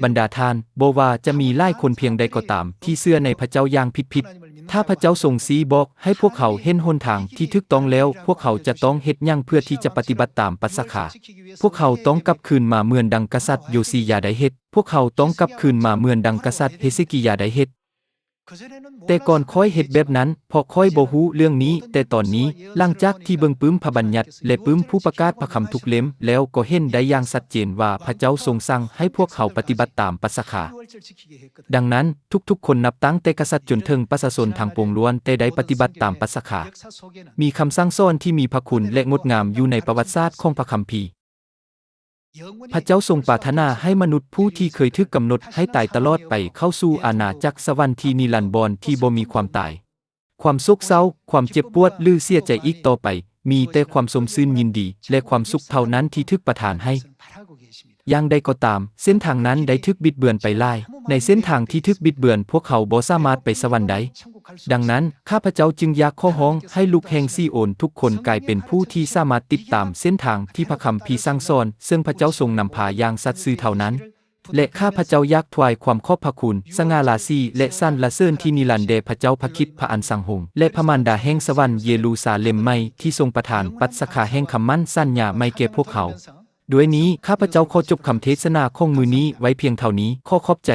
ບັນດາທ່ານ, ບໍ່ວ່າຈະມີຫຼາຍຄົນພຽງໃດກໍຕາມທີ່ເຊື່ອໃນພະເຈົ້າຢ່າງຜິດໆ, ຖ້າພະເຈົ້າຊົງຊີ້ບອກໃຫ້ພວກເຮົາເຫັນຫົນທາງທີ່ຖືກຕ້ອງແລ້ວ, ພວກເຮົາຈະຕ້ອງເຮັດຫຍັງເພື່ອທີ່ຈະປະຕິບັດຕາມປັດສະຄາ? ພວກເຮົາຕ້ອງກັບຄືນມາເໝືອນດັ່ງກະສັດໂຢຊີຢາໄດ້ເຮັດ. ພວກເຮົາຕ້ອງກັບຄືນມາເໝືອນດັ່ງກະສັດເຮເຊກີຢາໄດ້ເຮັດ. ແຕ່ກ່ອນຂ້ອຍເຮັດແບບນັ້ນ, ເພາະຂ້ອຍບໍ່ຮູ້ເລື່ອງນີ້, ແຕ່ຕອນນີ້, ຫຼັງຈາກທີ່ເບິ່ງປຶ້ມພະບັນຍັດ ແລະ ປຶ້ມຜູ້ປະກາດພະຄຳທຸກເຫຼັ້ມແລ້ວ, ກໍເຫັນໄດ້ຢ່າງຊັດເຈນວ່າພະເຈົ້າຊົງສັ່ງໃຫ້ພວກເຮົາປະຕິບັດຕາມປັດສະຄາ. ດັ່ງນັ້ນ, ທຸກໆຄົນ, ນັບຕັ້ງແຕ່ກະສັດຈົນເຖິງປະຊາຊົນທັງປວງ, ລ້ວນແຕ່ໄດ້ປະຕິບັດຕາມປັດສະຄາ. ມີຄຳສັ່ງສອນທີ່ມີພະຄຸນ ແລະ ງົດງາມຢູ່ໃນປະຫວັດສາດຂອງພະຄຳພີ. ພະເຈົ້າຊົງປາດຖະໜາໃຫ້ມະນຸດຜູ້ທີ່ເຄີຍຖືກກຳນົດໃຫ້ຕາຍຕະຫຼອດໄປເຂົ້າສູ່ອານາຈັກສະຫວັນທີ່ນິລັນດອນທີ່ບໍ່ມີຄວາມຕາຍ, ຄວາມໂສກເສົ້າ, ຄວາມເຈັບປວດ ຫຼື ເສຍໃຈອີກຕໍ່ໄປ, ມີແຕ່ຄວາມຊົມຊື່ນຍິນດີ ແລະ ຄວາມສຸກເທົ່ານັ້ນທີ່ຖືກປະທານໃຫ້. ຢ່າງໃດກໍຕາມ, ເສັ້ນທາງນັ້ນໄດ້ຖືກບິດເບືອນໄປຫຼາຍ. ໃນເສັ້ນທາງທີ່ຖືກບິດເບືອນ, ພວກເຮົາບໍ່ສາມາດໄປສະຫວັນໄດ້. ດັ່ງນັ້ນ, ຂ້າພະເຈົ້າຈຶ່ງຢາກຂໍຮ້ອງໃຫ້ລູກແຫ່ງຊີໂອນທຸກຄົນກາຍເປັນຜູ້ທີ່ສາມາດຕິດຕາມເສັ້ນທາງທີ່ພະຄຳພີສັ່ງສອນ, ເຊິ່ງພະເຈົ້າຊົງນຳພາຢ່າງສັດຊື່ເທົ່ານັ້ນ. ແລະ ຂ້າພະເຈົ້າຢາກຖວາຍຄວາມຂອບພະຄຸນ, ສະຫງ່າລາສີ ແລະ ສັນລະເສີນທີ່ນິລັນແດ່ພະເຈົ້າພະຄຣິດ ພະອັນສັງຫົງ ແລະ ພະມານດາແຫ່ງສະຫວັນເຢຣູຊາເລັມໃໝ່ ທີ່ຊົງປະທານປັດສະຄາແຫ່ງຄຳໝັ້ນສັນຍາໃໝ່ແກ່ພວກເຮົາ. ດ້ວຍນີ້ ຂ້າພະເຈົ້າຂໍຈົບຄຳເທດສະໜາຂອງມື້ນີ້ໄວ້ພຽງເທົ່ານີ້. ຂໍຂອບໃຈ.